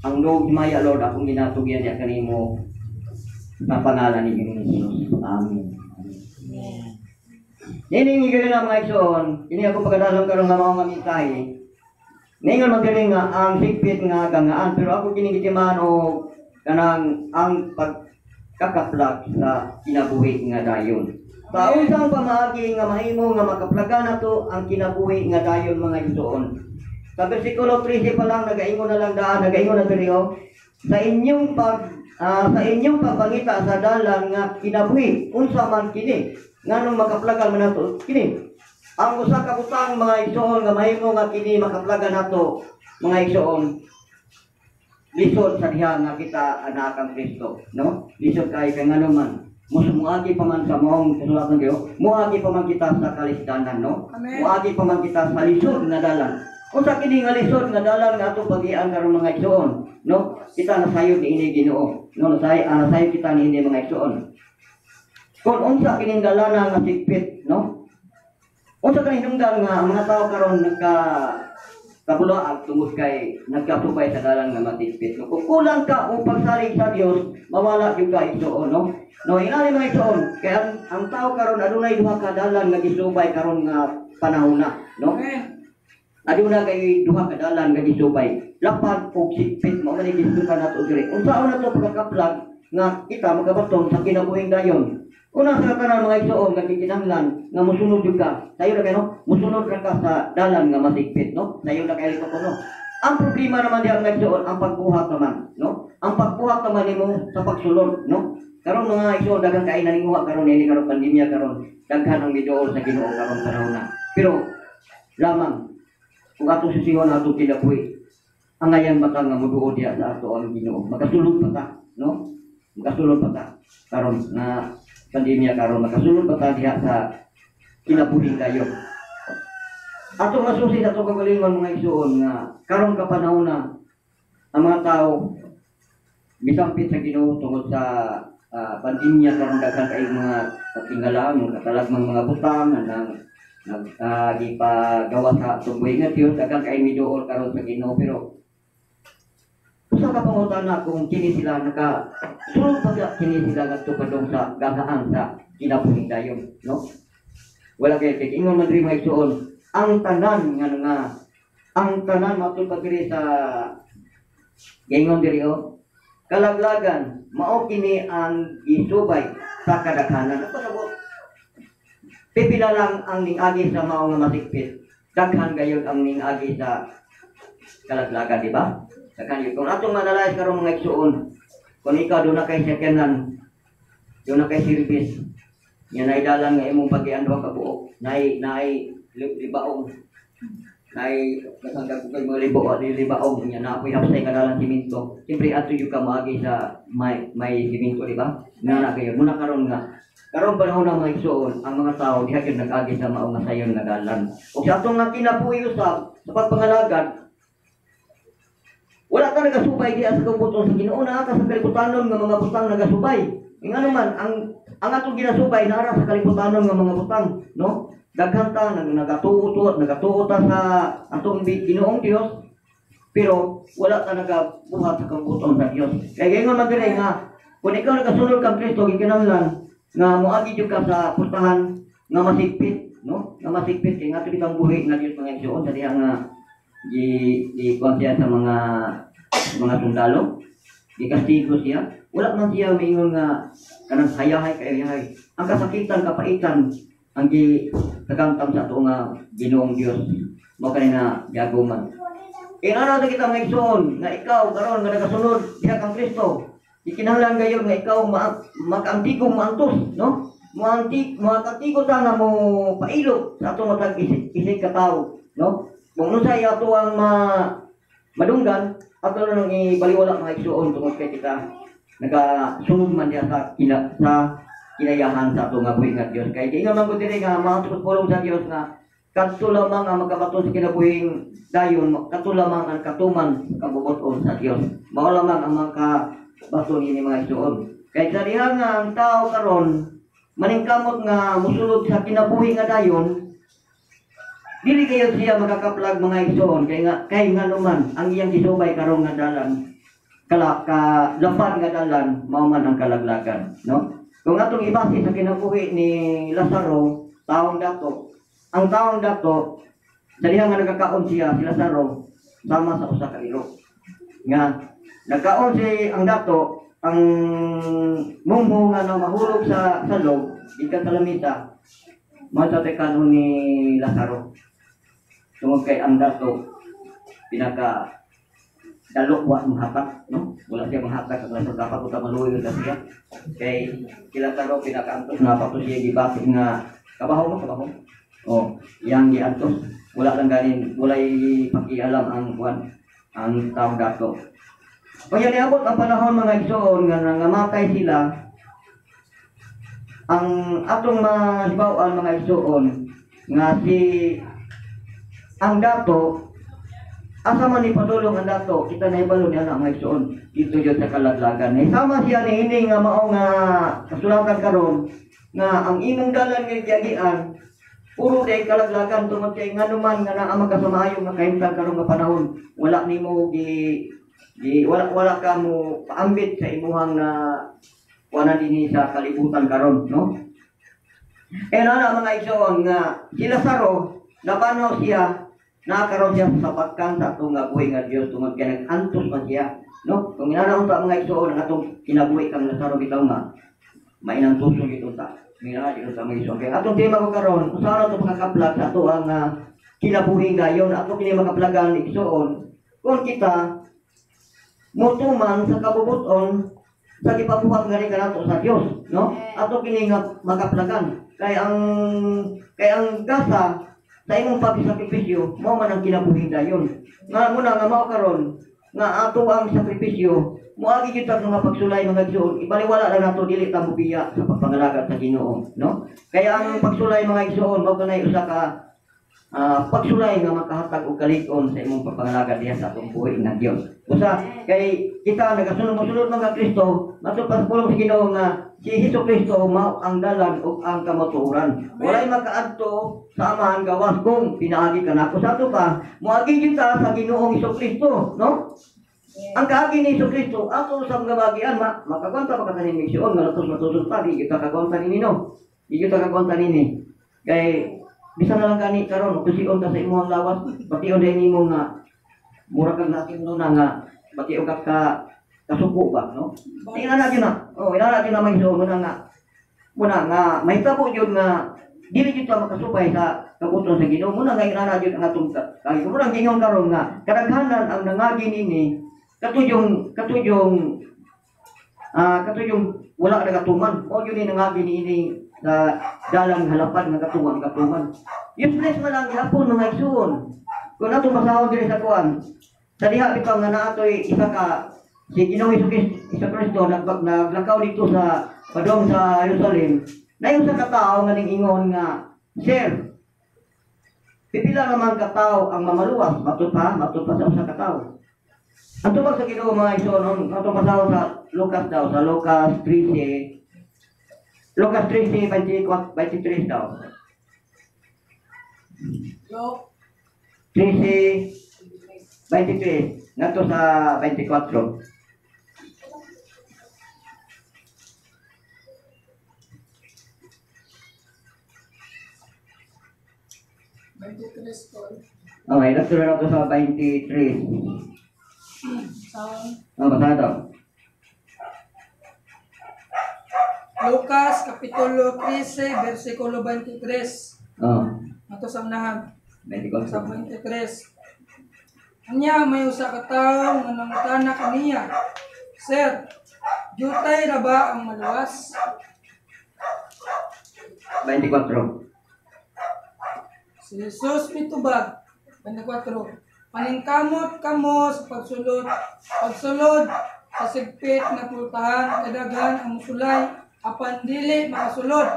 Ang loob himaya, Lord, akong ginatugyan niya kanimo sa pangalan ni Ginoong Jesus. Amen. Amen. Ini ng na, mga igsoon, ini ako pagkadalong karon nga mao nga mensahe. Ningon magaling nga ang sikpit nga gangaan, pero ako kini gitiman o kanang ang pagkakaplag sa kinabuhi nga dayon. Sa unsang pamaagi nga mahimo nga makaplagan nato ang kinabuhi nga dayon, mga igsoon? Sa versikulo 13 pa lang nagaingon na lang daan, nagaingon na diri oh, sa inyong pagpangita sa dalan nga kinabuhi, unsa man kini? Nganong makaplagan man nato kini? Ang usa ka butang, mga igsoon, nga mahimo nga kini makaplagan nato, mga igsoon, lisod sa diha nga kita anak ang Kristo, no? Lisod kay kay ngano man muagi pa man sa maong kasulatan kayo, muagi pa man kita sa kalisdanan, no? Amen. Muagi pa man kita sa lisod nga dalan. Unsa kini nga lisod nga dalan nga atong pagian karon, mga igsoon, no? Kita nasayod niini, Ginoo, no? Nasayod kita niini, mga igsoon. Kung unsa kining dalana nga sikpit, no? Unsa kani hinungdan nga ang mga tao karon nagka kabulaag tungod kay nagkasubay sa dalan nga matikpit, no? Kung kulang ka o pagsalig sa Dios, mawala gyud ka, igsoon, no? No, inani, mga igsoon, kay ang tao karon adunay duha ka dalan nga gisubay karon nga panahon na, no? Amen. Aduna kay duha ka dalan nga gisubay. Lapad og sikpit, mao man ni gisubay nato diri. Unsaon nato pagkakaplag nga kita makabaton sa kinabuhing dayon? Una sa tanan, mga igsoon, nga gikinahanglan nga mosunod jud ka. Sayo na kayo, no? Mosunod ra ka sa dalan nga masikpit, no? Sayo na kayo ko, no? Ang problema naman diha, mga igsoon, ang pagbuhat naman, no? Ang pagbuhat naman nimo sa pagsulod, no? Karon, mga igsoon, daghang kay naninguha karon ini karon pandemya karon, daghan ang miduol sa Ginoo karon panahon na. Pero lamang kung atong susihon atong kinabuhi, angayan ba ta nga muduol diha sa ato ang Ginoo? Makasulod pa ta, no? Makasulod pa ta karon nga pandemya karon, makasulod pa ta diha sa kinabuhi kayo. Atong masusi sa atong kagalingon, mga igsoon, nga karon ka panahon na ang mga tao misampit sa Ginoo tungod sa pandemya karon, daghan kay mga katingala, mga katalagmang mga butang nang nag gipagawa sa atong buhi nga Dios, daghan kay miduol karon sa Ginoo. Pero usa ka pangutana kung kini sila naka sulod pa ka kini sila ngadto padung sa gagaan sa kinabuhi dayon, no? Wala kay kay ingon man diri, mga igsoon, ang tanan nga nga ang tanan matud pa diri sa gaingon diri oh, kalaglagan, mao kini ang gisubay. sa kadaghanan. Nagpasabot, pipila lang ang ningagi sa mao nga masikpit. Daghan gayud ang ningagi sa kalaglagan, di ba? Daghan yun. Kung atong ma-analyze karon, mga igsuon, kung ikaw doon na kay second, doon na kay service, nga naidalan nga imong pagian duha ka buok, naay naay libaong, naay kasangga kay mga libo libaong nya na ako'y hapsay nga dalan simento. Siyempre adto yung ka moagi sa may simento, di ba? Nga na kayo muna karon nga karon panahon na, mga igsuon, ang mga tao diha gyud nag-agi sa mao nga sayon nga dalan. Ug sa atong nga kinabuhi usab sa pagpangalagad, wala ka nagasubay diha sa kabubut-on sa Ginoo, naa ka sa kalibutanon nga mga butang nagasubay. Ngano man ang atong ginasubay naara sa kalibutanon nga mga butang, no? Daghan ta nag nagatuo to, nagatuo ta sa atong Ginoong Dios, pero wala ka nagabuhat sa kabubut-on sa Dios. Kay gayon man diri nga kung ikaw nagasunod kang Kristo, gikinahanglan nga moagi jud ka sa pustahan nga masigpit, no? Nga masigpit kay nga bitang buhi nga Dios, mga igsoon, sa diha nga gi gi kuwan siya sa mga sundalo, gikastigo siya. Wala man siya miingon nga kanang hayahay kay hayahay. Ang kasakitan, kapaitan ang gi kagamtam sa ato nga Ginoong Dios mao kani na giaguman. Inana sa kita, mga igsoon, nga ikaw karon nga nagasunod diha kang Kristo, ikinahanglan gayon nga ikaw makaantigo, maantos, no? Moantik, makaantigo ta nga mo pailog sa atong matag isig, isig ka tawo, no? Kung unsay ato ang madunggan, ato na nang ibaliwala, mga igsoon, tungod kay kita nagasunod man diha sa kinayahan sa ato nga buhi nga Dios. Kay giingon man gud diri nga mga pulong sa Dios nga kadto lamang ang makabaton sa kinabuhing dayon, kadto lamang ang katuman sa kabubut-on sa Dios. Mao lamang ang makabaton ini, mga igsoon. Kay sa diha nga ang tao karon maningkamot nga musulod sa kinabuhi nga dayon, dili kayo siya makakaplag, mga igsoon, kay nga naman ang iyang gisubay karon nga dalan, kala ka lapad nga dalan, mao man ang kalaglagan, no? Kung atong ibase sa kinabuhi ni Lazaro, taong dato, ang taong dato sa diha nga nagakaon siya si Lazaro sama sa usa ka iro nga nagkaon si ang dato, ang mumho nga na mahulog sa salog gikan sa lamisa mao sa kanon ni Lazaro, tungod kay ang dato pinaka dalok, wa manghatak, no? Wala siya manghatak ang Lazaro. Dapat uta maluoy na siya kay si Lazaro pinakaantos na pa to siya gibati nga kabaho mo kabaho. Oh, yang giantos, wala lang ganin, walay pakialam ang kuan, ang taong dato. Kaya niabot ang panahon, mga igsoon, nga nangamatay sila. Ang atong mahibaw-an, mga igsoon, nga si ang dato, asa man ni padulong ang dato, kita nahibalo niya na, mga igsoon, dito yun sa kalaglagan. Eh, sama siya ni ini nga mao nga kasulatan karon nga ang imong dalan nga giagian puro day kalaglagan, tungod kay nganuman nga naa man ka sa maayo nga kahimtang karon nga panahon, wala nimo gi, gi wala wala ka mo paambit sa imuhang na wala dinhi sa kalibutan karon, no? Eh na mga igsoon nga si Lazaro napanaw siya, nakaroon siya sa pagkan sa atong nga buhi nga Dios tungod kay nag-antos man siya, no? Kung inana unta, mga igsoon, ang atong kinabuhi kang Lazaro bitaw nga mainantuson gid unta. Mira di unta, mga igsoon. Kay atong tema ko karon, usa ra to makakaplag sa ato ang kinabuhi gayon. Ato kini makaplagan, igsoon, kung kita motuman sa kabubuton sa gipabuhat nga rin kanato sa Dios, no? Ato kini nga makaplagan kay ang gasa sa imong pagsakripisyo mao man ang kinabuhi dayon. Nga muna nga mao karon nga ato ang sakripisyo, moagi gyud ta nga pagsulay, mga igsoon, ibaliwala lang nato, dili ta mobiya sa pagpangalagad sa Ginoo, no? Kaya ang pagsulay, mga igsoon, mao kanay usa ka pagsulay nga makahatag og kalig-on sa imong pagpangalagad diha sa atong buhi nga Dios. Usa kay kita nagasunod mosunod mga Kristo, matud pa sa pulong sa Ginoo nga si Hesus Kristo mao ang dalan ug ang kamatuoran. Walay makaadto sa Amahan gawas kung pinaagi kanako. Sa ato pa, moagi gyud ta sa Ginoong Hesus Kristo, no? Ang kaagi ni Hesus Kristo ato sa mga bagian makagwanta pa ka tanin misyon nga latos matusod pa, di kita kagwanta nini, no? Di kita kagwanta nini. Kay bisan na lang gani karon tusion ka sa imong lawas, bation din nimo nga mura kag natin no na nga bation ka ka kasuko ba, no? Inana gyud na. Oh, inana gyud na, mga igsoon, na nga. Muna nga mahitabo jud nga dili jud ta makasubay sa kabuton sa Ginoo. Muna nga inana jud ang atong kay muna ang gingon karon nga kadaghanan ang nangagi niini katuyong katuyong katuyong wala nagatuman. Mao jud ni nangagi niini sa dalang halapan nga katuwang katuman. Useless man lang gihapon mga igsuon. Kung ato basahon diri sa kuan, sa diha bitaw nga naatoy isa ka si Ginoong Hesus Kristo naglakaw dito sa padong sa Jerusalem, na yung sa katao nga ning-ingon nga, "Sir, pipila naman katao ang mamaluwas?" Matud pa sa usa ka tawo. Ang tubag sa Ginoo mga igsoon, ang atong basahon sa Lucas daw, sa Lucas 13, Lucas 13, 24, 23 daw. Yo, 13, 23, ngadto sa 24. 23 tol. Okay, ngadto na to sa 23. Sa Oh, basa daw. Lucas Kapitulo 13, versikulo 23. Oh, Ato sa unahan. 24. Sa 23. Anya may usa ka tawo nga nangutana kaniya, "Sir, jutay ra ba ang maluwas?" 24. Si Jesus mitubag, 24. "Paningkamot kamo sa pagsulod sa sigpit na pultahan, kay daghan ang musulay apan dili makasulod."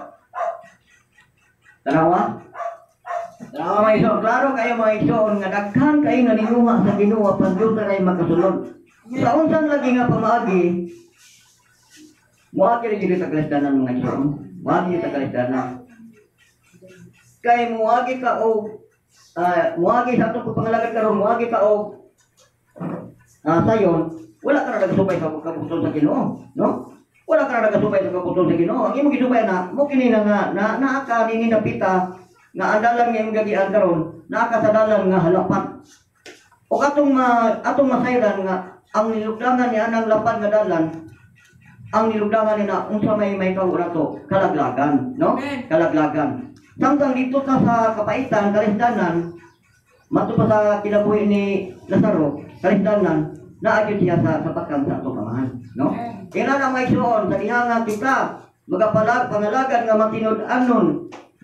Tanawa? Tanawa mga igsoon. Klaro kayo mga igsoon nga daghan kayo nga ninguha sa Ginoo apan juta kay makasulod. Sa unsang lagi nga pamaagi, moagi rin jud sa kalisdanan mga igsoon. Moagi sa kalisdanan. Kay moagi ka og moagi sa atong pangalagad karon, moagi ka og sayon, wala ka na nagasubay sa kabuton sa Ginoo, no? Wala ka na nagasubay sa kabuton sa Ginoo. Ang imong gisubay na, mo kini na nga na naa ka nini napita nga ang dalan nga imong gagian karon, naa ka sa dalan nga halapat. O atong masayran nga ang nilugdangan ni anang lapad nga dalan, ang nilugdangan ni na unsa may tawo nato, kalaglagan, no? Amen. Kalaglagan. Samtang dito ka sa kapaitan, kalisdanan, mato pa sa kinabuhi ni Lazaro, kalisdanan, naa gyud siya sa sapakang sa atong amahan, no? Amen. Kaya na may suon sa diha nga kita magapalag pangalagan nga matinud-anon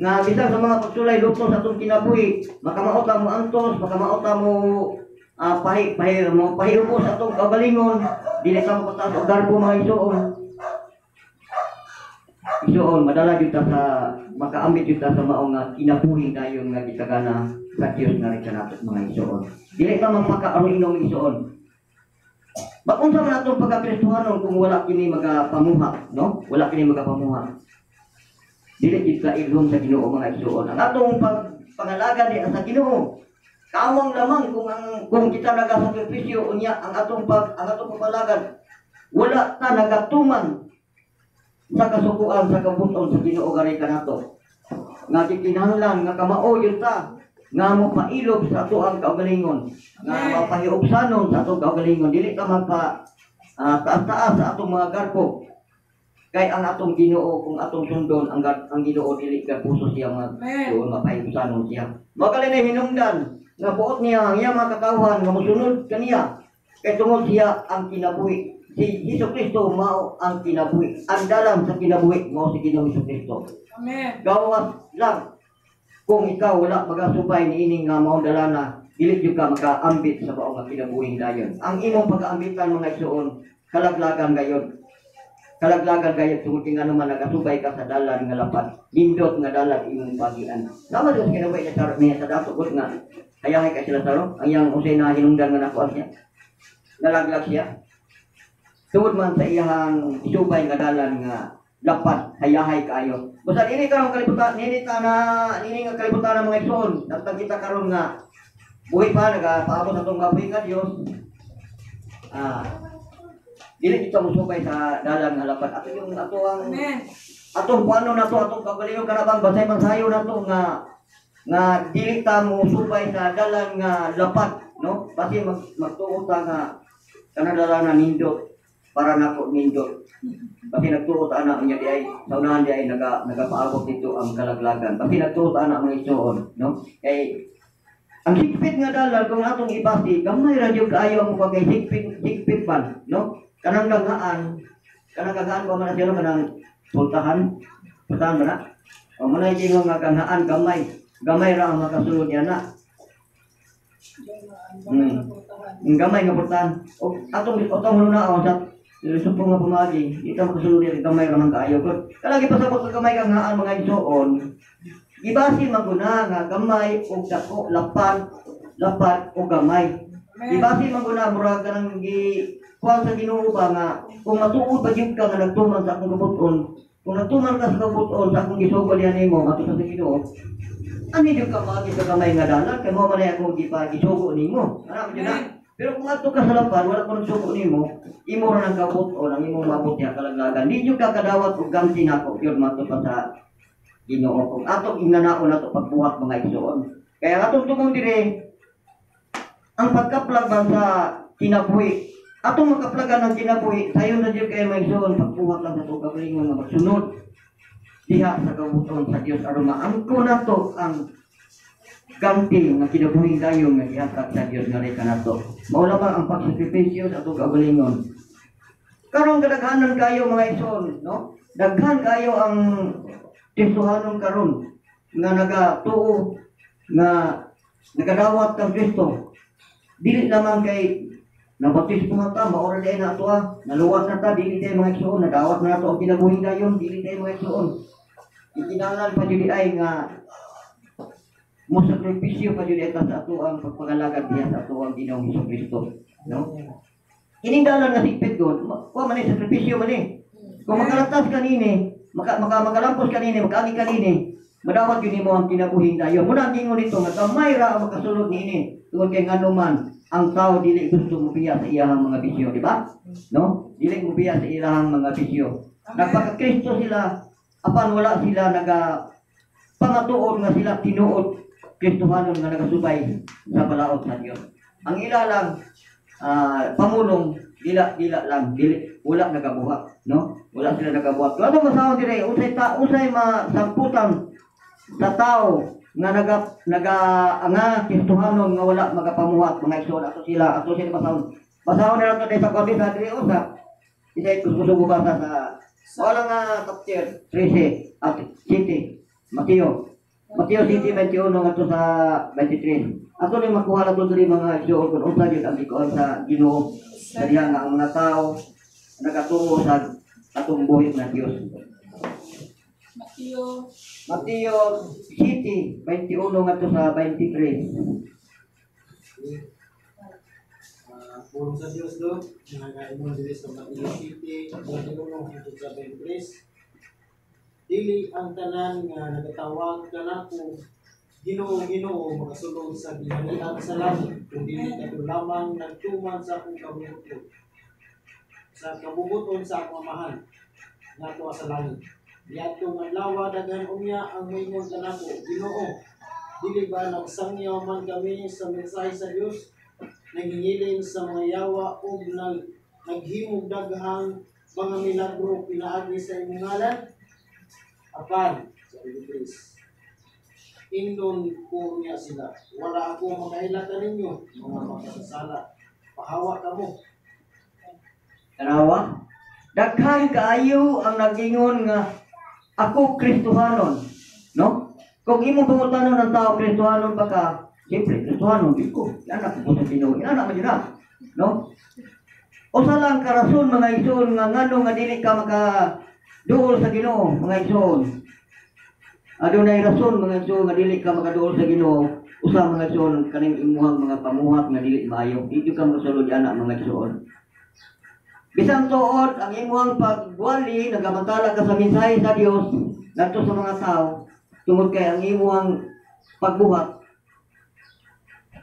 nga bisan sa mga pagsulay lukso sa atong kinabuhi, makamaot mo antos, makamaot mo pahi pahi mo pahiubo sa atong kaugalingon, dili ka mo pataas og garbo mga igsoon. Igsoon, madala gyud ta sa makaambit gyud ta sa mao nga kinabuhi dayon nga gitagana sa Dios nga rin kanato mga igsoon. Dili ta magpakaaron igsoon. Magunsa man atong pagkakristohanon kung wala kini magapamuha, no? Wala kini magapamuha. Dili gyud ka ilhom sa Ginoo mga igsoon. Ang atong pangalaga di sa Ginoo. Kawang lamang kung kita nagasakripisyo unya ang atong pangalagan wala ta nagatuman sa kasukuan sa kabuton sa Ginoo gari kanato. Nga gikinahanglan nga kamao gyud ta nga mo pailob sa ato ang kaugalingon, nga mapahiubsanon sa atong kaugalingon, dili ta magpa taas-taas sa atong mga garbo. Kay ang atong Ginoo kung atong sundon ang Ginoo dili garbuso siya mga doon mapahiubsanon siya. Magali na hinungdan nga buot niya ang iyang mga katawhan nga mosunod kaniya kay tungod siya ang kinabuhi. Si Hesus Kristo mao ang kinabuhi. Ang dalan sa kinabuhi mao si Ginoong Hesus Kristo. Amen. Gawas lang kung ikaw wala magasubay niini nga maong dalana, dili jud ka makaambit sa baong nga kinabuhi dayon. Ang imong pag-aambitan mga igsoon, kalaglagan gayon. Kalaglagan gayon tungod kay ngano man nagasubay ka sa dalan nga lapad, nindot nga dalan imong pagian. Sama jud sa kinabuhi ni Saro niya sa dato gud nga hayahay kay sila Saro, ang iyang usay na hinungdan nga nakuan siya. Nalaglag siya. Tungod man sa iyang isubay nga dalan nga lapad, hayahay kaayo. Basta nini karon kalibutan, nini ta na nini nga kalibutan ng mga igsoon, nagtang kita karon nga buhi pa nagapaabot sa atong mabuhi nga Dios. Dili kita mosubay sa dalan nga lapad. Ato yung ato ang Amen. atong kuano nato atong kaugalingon kanabang basay mansayo nato nga nga dili ta mosubay sa dalan nga lapad, no? Basi magtuo ta nga kanang dalan na nindot. Para nako nindot. Kasi nagtuo ta ana niya di ay sa unahan di ay nagapaabot dito ang kalaglagan. Kasi nagtuo ta ana mga igsoon, no? Kay ang higpit nga dalan kung atong ibasi, gamay ra jud kaayo ang mukha kay higpit higpit man, no? Kanang ganghaan ba man siya, no? Kanang pultahan, pultahan ba na? O manay gingon nga ganghaan gamay, gamay ra ang makasulod niya na. Ang gamay nga pultahan. O atong atong hunaon sa sumpong nga pamaagi, di ka makasulod niya, gamay ra man kaayo. Pero kalagi pasabot sa gamay ganghaan, mga igsoon. Gibasi maguna nga gamay og dako, lapan, lapan o gamay. Gibasi maguna murag kanang gi kuan sa Ginoo ba nga kung matuod ba gyud ka nga nagtuman sa akong kabut-on, kung nagtuman ka sa kabut-on sa akong gisugol diha nimo ato sa Ginoo, ani jud ka maagi sa gamay nga dalan kay mao man ay akong gisugo nimo. Ana man jud na. Pero kung adto ka sa lapan, wala ko nagsugo nimo, imo ra nang kabut-on ang imong maabot diha kalaglagan. Di jud ka kadawat og gamti nako gyud mato pa sa Ginoo kung atong inanaon ato pagbuhat, mga igsoon. Kaya ang atong tungong dire ang pagkaplag ba sa kinabuhi. Atong makaplagan ng kinabuhi, sayon na jud kay mga igsoon, pagbuhat lang sa atong kaugalingon nga magsunod diha sa kabuton sa Dios aron maangko nato ang gamti nga kinabuhi dayon nga gihatag sa Dios nga kanato. Mao lamang ang pagsakripisyo sa atong kaugalingon. Karon kadaghanan kayo, mga igsoon, no? Daghan kayo ang Kristohanon karon nga nagatuo nga nagadawat kang Kristo. Dili lamang kay nabautismo na ta, mao ra diay na ato ah. Naluwas na ta, dili diay, mga igsoon, nadawat na nato ang kinabuhi dayon, dili diay, mga igsoon. Ikinahanglan pa jud ay nga mo sakripisyo pa jud ta sa ato ang pagpangalagad diha sa ato ang Ginoong Hesus Kristo, no? Kining dalan nga sikpit gud, kuha man ni sakripisyo man ni. Kung makalatas kanini, maka, maka makalampos kanini, makaagi kanini, madawat yun nimo ang kinabuhing dayon. Muna ang gingon nito nga gamay ra ang makasulod niini. Tungod kay ngano man ang tao dili gusto mobiya sa iyahang mga bisyo, di ba? No? Dili mobiya sa iyahang mga bisyo. Nagpaka-Kristo sila apan wala sila naga pangatuon nga sila tinuod Kristohanon nga nagasubay sa balaod sa Dios. Ang ila lang pamulong dila dila lang dili wala nagabuhat, no? Wala sila nagabuhat. Kung ano masawon dire, unsay ta unsay masamputan sa tao nga naga naga nga Kristohanon nga wala magapamuhat, mga igsoon? Ato sila basahon. Basahon na nato sa kwabi sa dire usa. Isay gusto ko basa sa wala nga chapter 13 at City Mateo. Mateo City 21 ngadto sa 23. Ato ni makuha na diri, mga igsoon, kung unsa gyud ang gikuan sa Ginoo sa diha nga ang mga tao nagatuo sa atong buhi nga Dios. Mateo. Mateo City 21 ngadto sa 23. Pulong sa Dios do, nagaingon diri sa Mateo City, 21 hangtod sa 23. Dili ang tanan nga nagatawag kanako, "Ginoo, Ginoo," makasulod sa gingharian sa langit, kundi kadto lamang nagtuman sa akong kabubut-on sa kabubut-on sa akong Amahan nga tuwa sa langit. Niadtong adlaw daghan unya ang moingon kanako, "Ginoo, dili ba nagsangyaw man kami sa mensahe sa Dios, nangingilin sa mga yawa ug naghimog daghang mga milagro pinaagi sa imong ngalan?" Apan, sa 23, ingnon ko niya sila, "Wala ako makaila kaninyo, mga makasasala. Pahawa kamo." Tanawa. Daghan kaayo ang nagingon nga ako Kristohanon, no? Kung imong pangutanon ng tao, "Kristohanon ba ka?" Siyempre, Kristohanon gid ko. Anak ko sa Ginoo. Anak man yun na, no? Usa lang ka rason, mga igsoon, nga ngano nga dili ka maka duol sa Ginoo, mga igsoon. Adunay rason, mga igsoon, nga dili ka makaduol sa Ginoo. Usa, mga igsoon, kaning imuhang mga pamuhat nga dili maayo. Di ka makasulod ana, mga igsoon. Bisan tuod ang imuhang pagwali, nagamantala ka sa mensahe sa Dios ngadto sa mga tao, tungod kay ang imuhang pagbuhat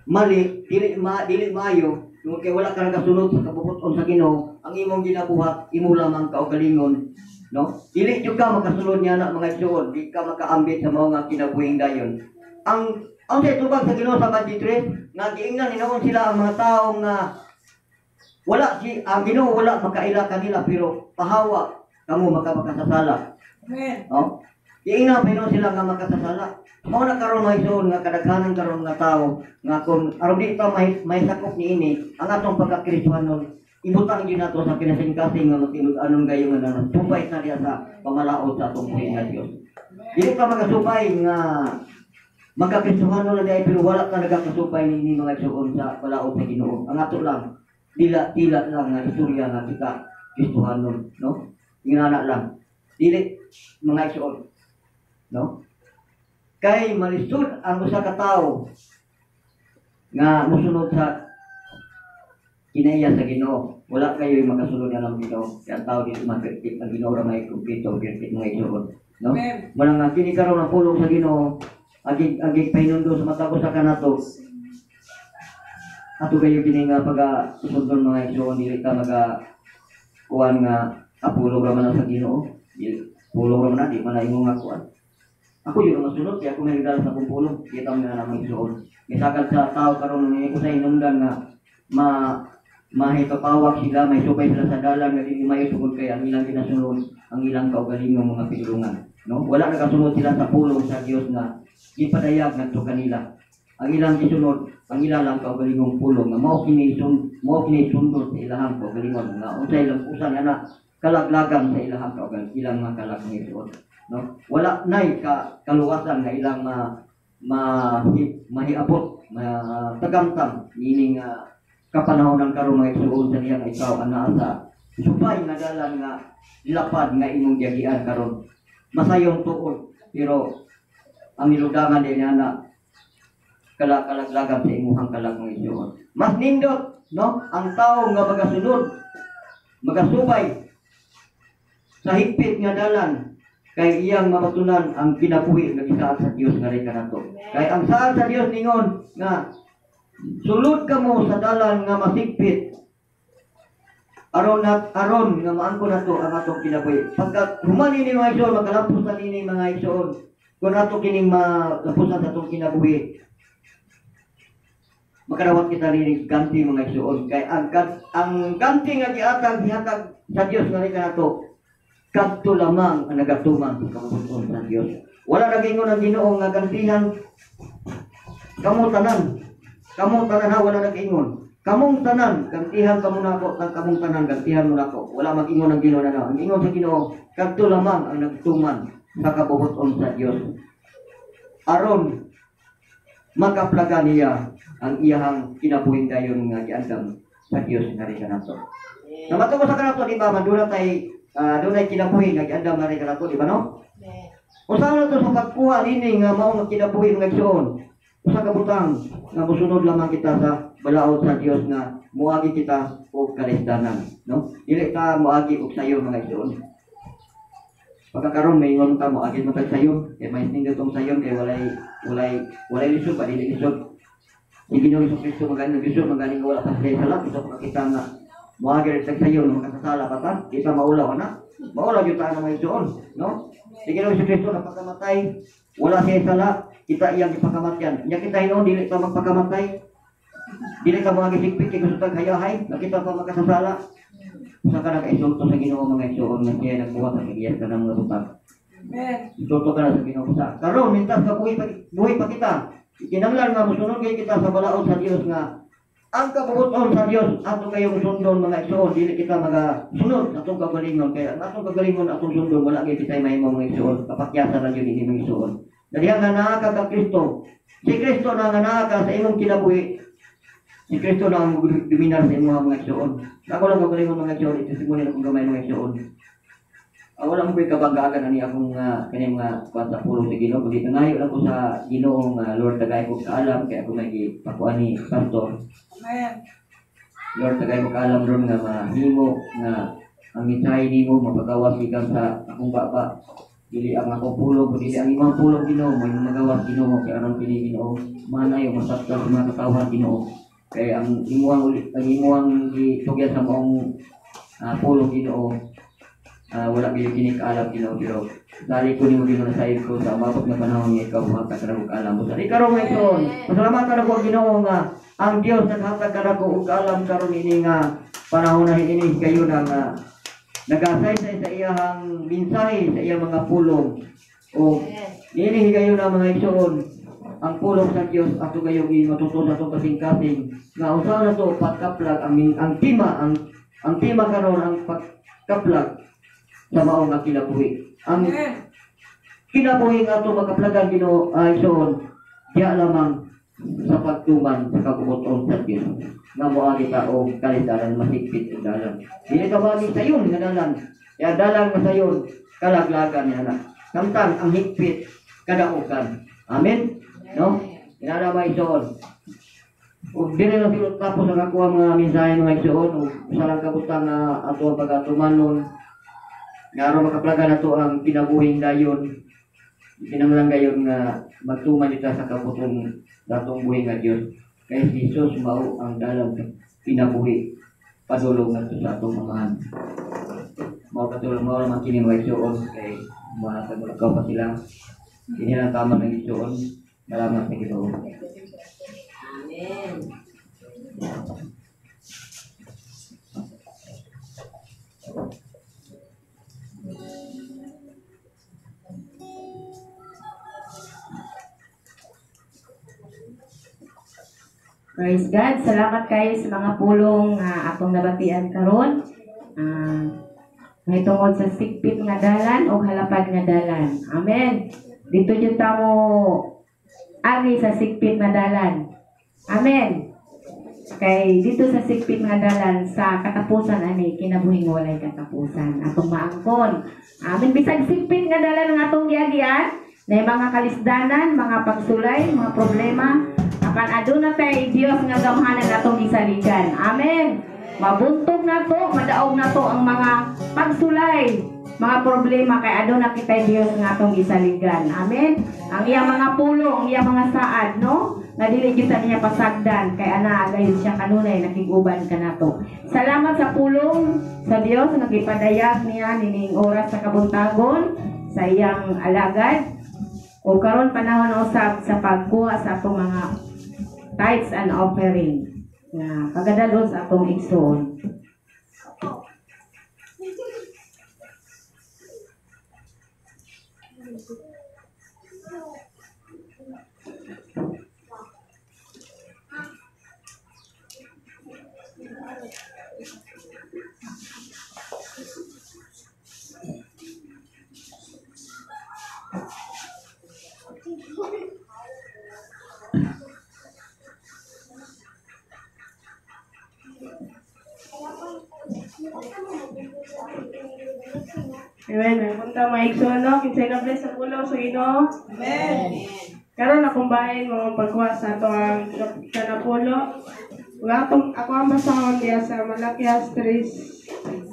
mali, dili maayo, tungod kay wala ka nagasunod sa kabubuton sa Ginoo, ang imong ginabuhat imo lamang kaugalingon, no? Dili jud ka makasulod niya na, mga igsoon, di ka makaambit sa mga kinabuhing dayon. Ang sa tubag sa Ginoo sa 23 nga giingnan hinuon sila ang mga tao nga Wala si ang Ginoo wala makaila kanila pero pahawa kamo makamakasasala. Amen. No? Giingnan pa sila nga makasasala. Mao na karon mga igsoon nga kadaghanan karon nga tawo nga kung aron di ta may sakop niini ang atong pagkakristohanon, ibutang gyud nato sa kinasing-kasing nga matinud-anon gayo nga nagsubay sa diha sa pamalaod sa atong buhi nga Dios. Dili ka makasubay nga magkakristohanon na diay pero wala ka nagakasubay niini mga igsoon sa balaod sa Ginoo. Ang ato lang dila-dila lang nga istorya nga kita Kristohanon, no? Ingana lang. Dili mga igsoon, no? Kay malisod ang usa ka tawo nga mosunod sa kinaiya sa Ginoo. Wala kayo makasunod na ng Ginoo. Kaya ang tao dito man perfect, ang Ginoo ra may kumpleto, perfect mga igsoon, no? Amen. Wala nga kini karon ang pulong sa Ginoo, agig agig pahinundo sa matag usa kanato. Ato kayo kini nga pag susundon mga igsoon, dili ka maga kuan nga pulong ra man sa Ginoo. Dili pulong ra man na, di man na ingon nga kuan. Ako yun ang masunod, kaya ako may regalo sa akong pulong. Kita mo na namang igsoon. May sagad sa tao karon ni ko sa hinungdan nga mahipapawak sila, may subay sila sa dalan nga dili mayo tungod kay ang ilang ginasunod, ang ilang kaugalingong mga pinulungan, no? Wala nagasunod sila sa pulong sa Dios nga gipadayag ngadto kanila. Ang ilang gisunod, ang ilang lang kaugalingong pulong nga mao kini sundon sa ilahang kaugalingon nga unsay ilang usan ana kalaglagan sa ilahang kaugalingon, ilang mga kalag nga igsoon, no? Wala nay kaluwasan nga ilang mahiabot, matagamtam niini nga kapanahonan karon mga igsoon sa diyang ikaw ang naa sa subay nga dalan nga lapad nga imong giagian karon. Masayong tuod pero ang niludangan din niya na kalaglagan sa imuhang kalag mga igsoon. Mas nindot, no, ang tao nga magasunod, magasubay sa higpit nga dalan kay iyang mabatunan ang kinabuhi nga gisaad sa Dios nga rin kanato. Kay ang saad sa Dios ningon nga sulod kamo sa dalan nga masigpit aron nat aron nga maangkon nato ang atong kinabuhi. Pagka human ini mga igsoon, makalapusan ini mga igsoon, kung ato kining malapusan sa atong kinabuhi, makadawat kita nining ganti mga igsoon. Kay ang ganti nga giatag gihatag sa Dios nga rin kanato, kadto lamang ang nagatuman sa kabubut-on sa Dios. Wala nagingon ang Ginoo nga gantihan kamo tanan. Kamong tanan ha, wala nag-ingon. Kamong tanan, gantihan kamo nako, kamong tanan, gantihan mo nako. Wala mag-ingon ang Ginoo na no. Ang ingon sa Ginoo, kadto lamang ang nagtuman sa kabubut-on sa Dios. Aron makaplaga niya ang iyahang kinabuhing dayon nga giandam sa Dios nga rin kanato. Namato ko sa kanato, di ba? Madula tay dunay kinabuhi nga giandam nga rin kanato, di ba no? Usa na to sa pagkuha nini nga mao nga kinabuhi mga igsoon. Usa ka butang nga mosunod lamang kita sa balaod sa Dios nga moagi kita og kalisdanan, no? Dili ta moagi og sayo mga igsoon. Pagkakaroon may ingon ta moagi man tag sayo, kay may nindot tong sayon kay walay lisod pa, dili lisod. Si Ginoong Hesus Kristo magaling naglisod, magaling wala pa sila sala, bisan makita nga moagi ra tag sayon makasasala pa ta, di ta maulaw ana. Maulaw gyud ta mga igsoon, no? Si Ginoong Hesus Kristo napakamatay, wala siya sala, kita iyang ipakamatyan. Nya kita hinuon dili ta magpakamatay. Dili ka mga gisigpit kay gusto tag hayahay, nakita pa makasasala. Usa ka nakainsulto sa Ginoo mga igsoon nga siya nagbuhat sa iyang kanang mga butang. Amen. Insulto ka na sa Ginoo sa karon mintas ka buhi pa kita. Kinahanglan nga mosunod kay kita sa balaod sa Dios nga ang kabuoton sa Dios ato kayong sundon mga igsoon, dili kita magasunod sa atong kagalingon kay ang atong kagalingon atong sundon wala gyud kitay mahimo mga igsoon, kapakyasan ra gyud ini mga igsoon. Dalihan nga naa ka ka Kristo. Si Kristo na nga naa ka sa imong kinabuhi. Si Kristo na ang dominar sa imong mga igsoon. Ako lang kagalingon mga igsoon, itisimuni na akong gamay mga igsoon. Wala mo ko'y kabanggagan ani akong kani mga kuan sa pulong sa Ginoo, kundi nangayo lang ko sa Ginoo nga Lord tagay ko kaalam kay ako may gipakuan ni pastor. Amen. Lord tagay ko kaalam ron nga mahimo nga ang mensahe nimo mapagawas gikan sa akong baba. Dili ang akong pulong, kundi ang imong pulong Ginoo, may magawas Ginoo kay aron kini Ginoo manayo masaktan sa mga katawhan Ginoo. Kay ang imong ang imong gitugyan sa maong pulong Ginoo. Wala gyud kini kaalam Ginoo pero dali ko nimo Ginoo sa ko sa umabot nga panahon nga ikaw hatag ra og kaalam mo. Sa karon mga igsoon, pasalamatan ako Ginoo nga ang Dios naghatag kanako og kaalam karon ini nga Panahon na ini kayo na nga nagasaysay sa iyahang mensahe sa iyang mga pulong. O niini kayo na mga igsoon ang pulong sa Dios ato kayong matuto sa atong kasing-kasing nga usa na to pagkaplag ang tema ang tema karon ang pagkaplag sa mao nga kinabuhi. Ang kinabuhi nga ato makaplagan Ginoo ay igsoon diya lamang sa pagtuman sa kabuoton sa Dios nga moagi ta og kalidaran masigpit og dalan. Dili ka bagi sayon nga dalan. Ya dalan nga sayon kalaglagan niya na. Samtang ang higpit kadaugan. Amen. No? Inana ba igsoon? Ug dili na sila tapos ang ako ang mga mensahe mga igsoon ug usa lang ka butang nga ato ang pagatumanon nga aron makaplagan nato ang kinabuhing dayon. Kinahanglan gayon nga magtuman kita sa kabuton datong buhi nga Dios. Kay si Jesus mao ang dalan sa kinabuhi padulong ngadto sa atong amahan. Mao katulong mao naman kini mga igsoon kay mahatag pa sila. Kini ang tama ng igsoon. Salamat sa Ginoo. Amen. Praise God. Salamat kayo sa mga pulong atong nabatian karon. May tungod sa sikpit nga dalan o halapad nga dalan. Amen. Dito jud ta mo ari sa sikpit nga dalan. Amen. Kay dito sa sikpit nga dalan sa katapusan ani kinabuhing walay katapusan atong maangkon. Amen. Bisag sikpit nga dalan nga atong giagian, na mga kalisdanan, mga pagsulay, mga problema, apan aduna tay Dios nga gamhanan atong gisaligan. Amen. Mabuntog na to, madaog na to ang mga pagsulay, mga problema kay aduna kitay Dios nga atong gisaligan. Amen. Ang iyang mga pulong, ang iyang mga saad, no? Nga dili gyud ta niya pasagdan kay ana gayon siya kanunay nakig-uban kanato. Salamat sa pulong sa Dios nga gipadayag niya nining oras sa kabuntagon sa iyang alagad. O karon panahon usab sa pagkuha sa atong mga tithes and offering nga pagadalon sa atong igsoon. Amen. Punta mga igsoon, no? Kinsay na bless sa pulong sa Ginoo. Amen. Karon akong bahin mga pagkuha sa ato ang kanapulo. Atong ako ang basahon diya sa Malakias 3:6.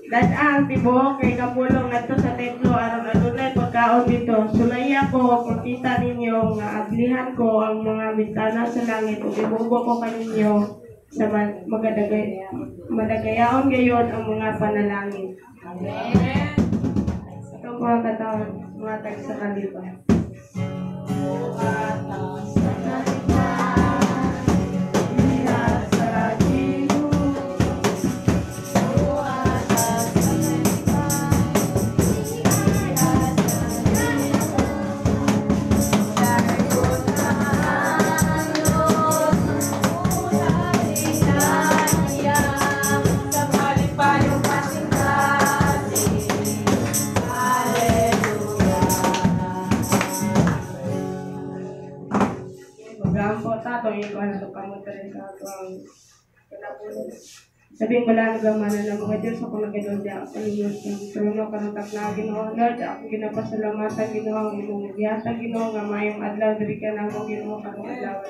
Dad-ang tibuok kay kapulong ngadto sa templo aron adunay pagkaon dito. Sulaya ko makita ninyo nga ablihan ko ang mga bintana sa langit ug ibubo ko kaninyo sa madagayaon gayon ang mga panalangin. Amen. Itong mga katawan, mga tag sa kaliba. Sabihin ko lang gamana ng mga Diyos ako nagedodya ako ninyo sa trono karon na Ginoo Lord ako ginapasalamatan Ginoo ang imong gihatag Ginoo nga mayong adlaw diri ka namo Ginoo karong adlaw.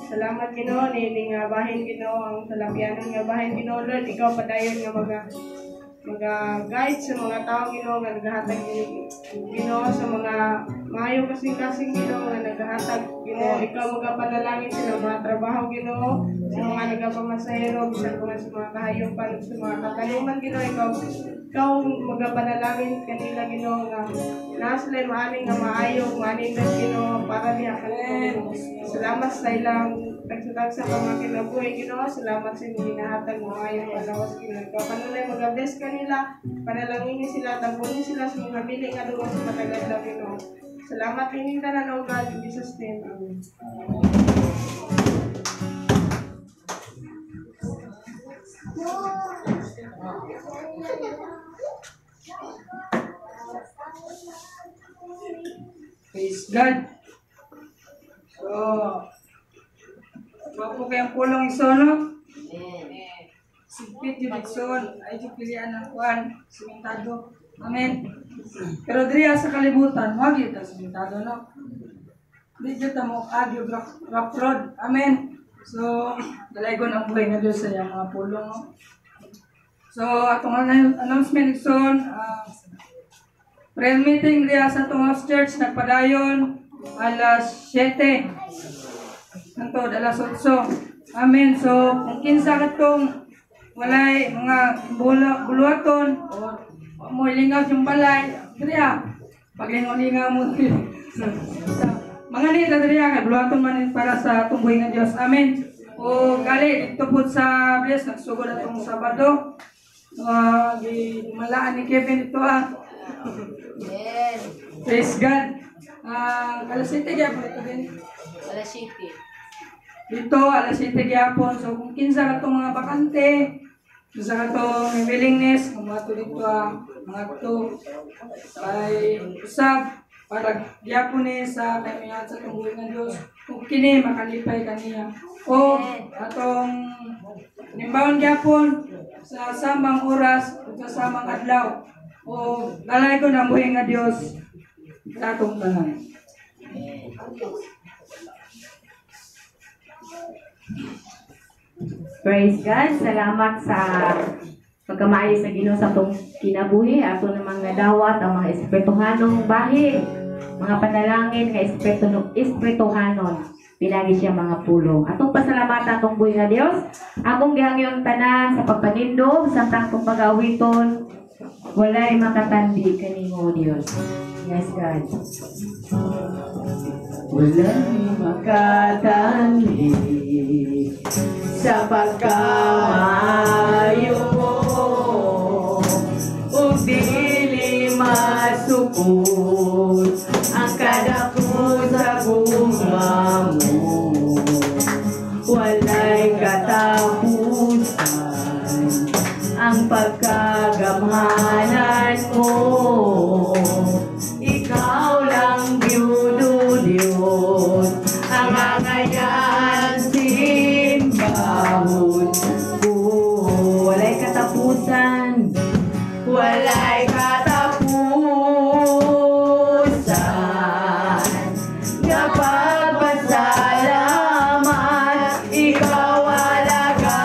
Salamat Ginoo niini nga bahin Ginoo ang salapyanon nga bahin Ginoo Lord ikaw padayon nga maga guide sa mga tao Ginoo nga nagahatag Ginoo sa mga maayo kasing-kasing Ginoo nga nagahatag Ginoo ikaw magapanalangin sa mga trabaho Ginoo sa mga nagapamasahero bisan pa sa mga kahayupan sa mga katanuman Ginoo ikaw magapanalangin kanila Ginoo nga naa sila maani nga maayo maanindot Ginoo para diha kanila. Salamat sa ilang Tagsa-tagsa mga kinabuhi, Ginoo. Salamat sa imong ginahatag mo ngayong palawas, Ginoo. Ikaw kanunay mag-bless kanila, panalangin sila, tabunin sila sa mga bili nga dugo sa matagal na, Ginoo. Salamat ining tanan, O God, in Jesus' name. Amen. Praise God. So, Wapo kayang pulong isono. Sigpit yun igsoon. Ay yung pilihan ng kuan. Simentado. Amen. Pero diriya sa kalibutan, wag yun ta simentado, no? Di jud ta mo agyo rough road. Amen. So, dalaygon ang buhay nga Diyos sa iyang mga pulong. No? So, atong announcement igsoon, prayer meeting diya sa atong house church nagpadayon alas 7 hangtod alas 8. Amen. So, kung kinsa katong walay mga buluhaton o mo ilingaw yung balay, diriya paglingaw-lingaw mo. Mga nita diriya kay buluhaton man para sa atong buhi nga Dios. Amen. O gali dito po sa Bless nagsugod atong Sabado. Gimalaan ni Kevin ito ah. Praise God. Alas 7 gyapon ito din. Alas 7. Dito alas 7 gyapon. So kung kinsa katong mga bakante, kinsa katong may willingness nga moadto dito mga to ay usab para gyapon ni sa kamihan sa atong buhi nga Dios ug kini makalipay kaniya. O atong nimbawon gyapon sa samang oras ug sa samang adlaw. O lalay ko na buhi nga Dios sa atong tanan. Praise God. Salamat sa pagkamaayo sa Ginoo sa atong kinabuhi, ato namang nadawat ang mga espirituhanong bahi, mga panalangin nga espirituhanon. Pinagi siya mga pulong. Atong pasalamatan atong buhi nga Dios. Among gihangyo ang tanan sa pagpanindog samtang atong pag-awiton, walay makatandi kanimo Dios. Yes, God. Walay makatandi sa pagkamayo mo, ug dili masukod ang kadako sa gugma mo. Walay katapusan ang pagkagamhanan mo. Ikaw lang gyud, O Dios, ang angayan simbahon ko. Walay katapusan. Walay katapusan nga pagpasalamat, ikaw alagaran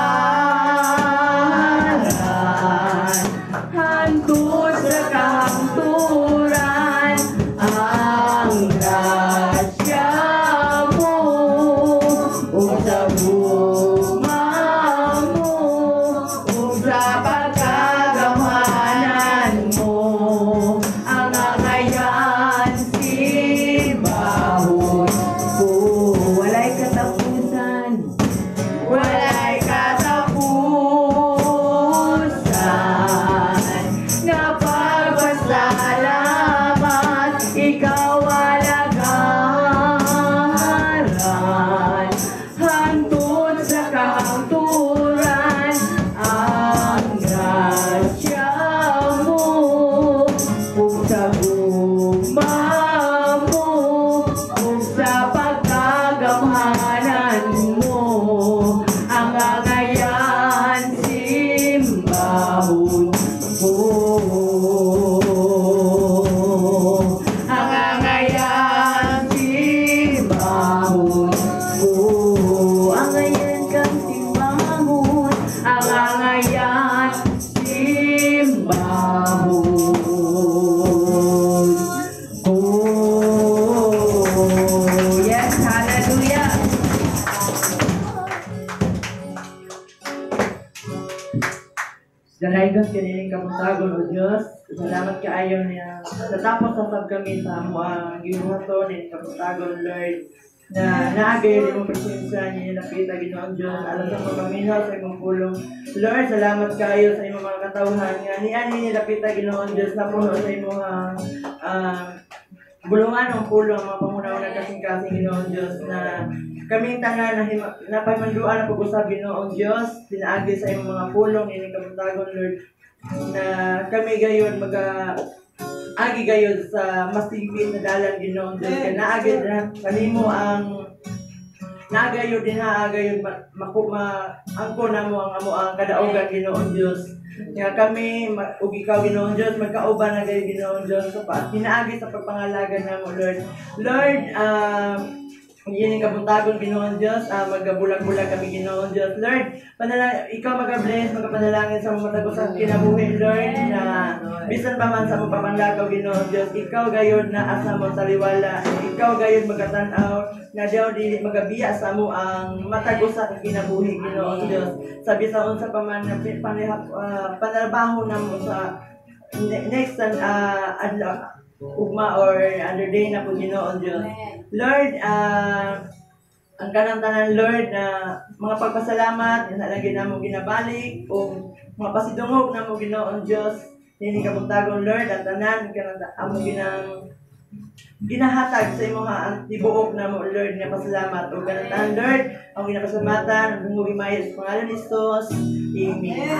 hangtod sa kahangturan. Ang grasya mo ug sa gugma mo ug sa pagkagamhanan mo, ang angayan simbahon ko. Walay katapusan. Walay katapusan nga pagpasalamat, ikaw alagaran hangtod sa kahangturan. Ang grasya mo ug sa gugma mo ug sa pagkagamhanan mo, ang angayan simbahon ko. Ang angayan simbahon ko. Angayan kang simbahon. Ang angayan simbahon ko. Yes, hallelujah. Dalaygon kanining kabuntagon o Dios. Salamat kaayo niya. Natapos na sab kami sa amoang gibuhaton ning kabuntagon, Lord. Na naagay imong presensya niya napita, Ginoong Diyos, alam sa mga paminaw sa imong pulong. Lord, salamat kayo sa imong mga katawhan nga niani nilapita, Ginoong Diyos, na puno sa imong bulungan ng pulong, mga pangunauna kasing-kasing, Ginoong Diyos, na kaming tanan na napamanduan na pag-usab, Ginoong Diyos, pinaagi sa imong mga pulong ini kabuntagon, Lord, na kami gayon maga agi gayon sa mas tingpit na dalan, Ginoong Diyos, kay naagi na kanimo ang naagayo din ha agayon maku ma angko namo ang amo ang kadaugan, Ginoong Diyos, nga kami ug ikaw, Ginoong Diyos, magkauban na gayon, Ginoong Diyos, sa pinaagi sa pagpangalagan namo, Lord. Lord, yun yung kabuntagon, Ginoong Diyos, magabulag-bulag kami, Ginoong Diyos. Lord, ikaw magabless, magapanalangin sa mga matag sa kinabuhi, Lord, na bisan pa man sa mga papanglakaw, Ginoong Diyos, ikaw gayon na asa mo taliwala, ikaw gayon magatanaw, na daw dili magabiya sa mo ang matag usa ka kinabuhi, Ginoong Diyos. Sa bisan unsa pa man na panarbaho na mo sa next adlaw, ugma or other day na po, Ginoong Diyos. Lord, ang kanang tanan, Lord, na mga pagpasalamat na lagi namo ginabalik o mga pasidungog namo, Ginoong Diyos, nini kabuntagon, Lord, ang tanan kanang amo ginang ginahatag sa imong ang tibuok namo, Lord, nga pasalamat ug kanang tanan, Lord, ang ginapasalamatan ug himaya sa pangalan ni Jesus. Amen.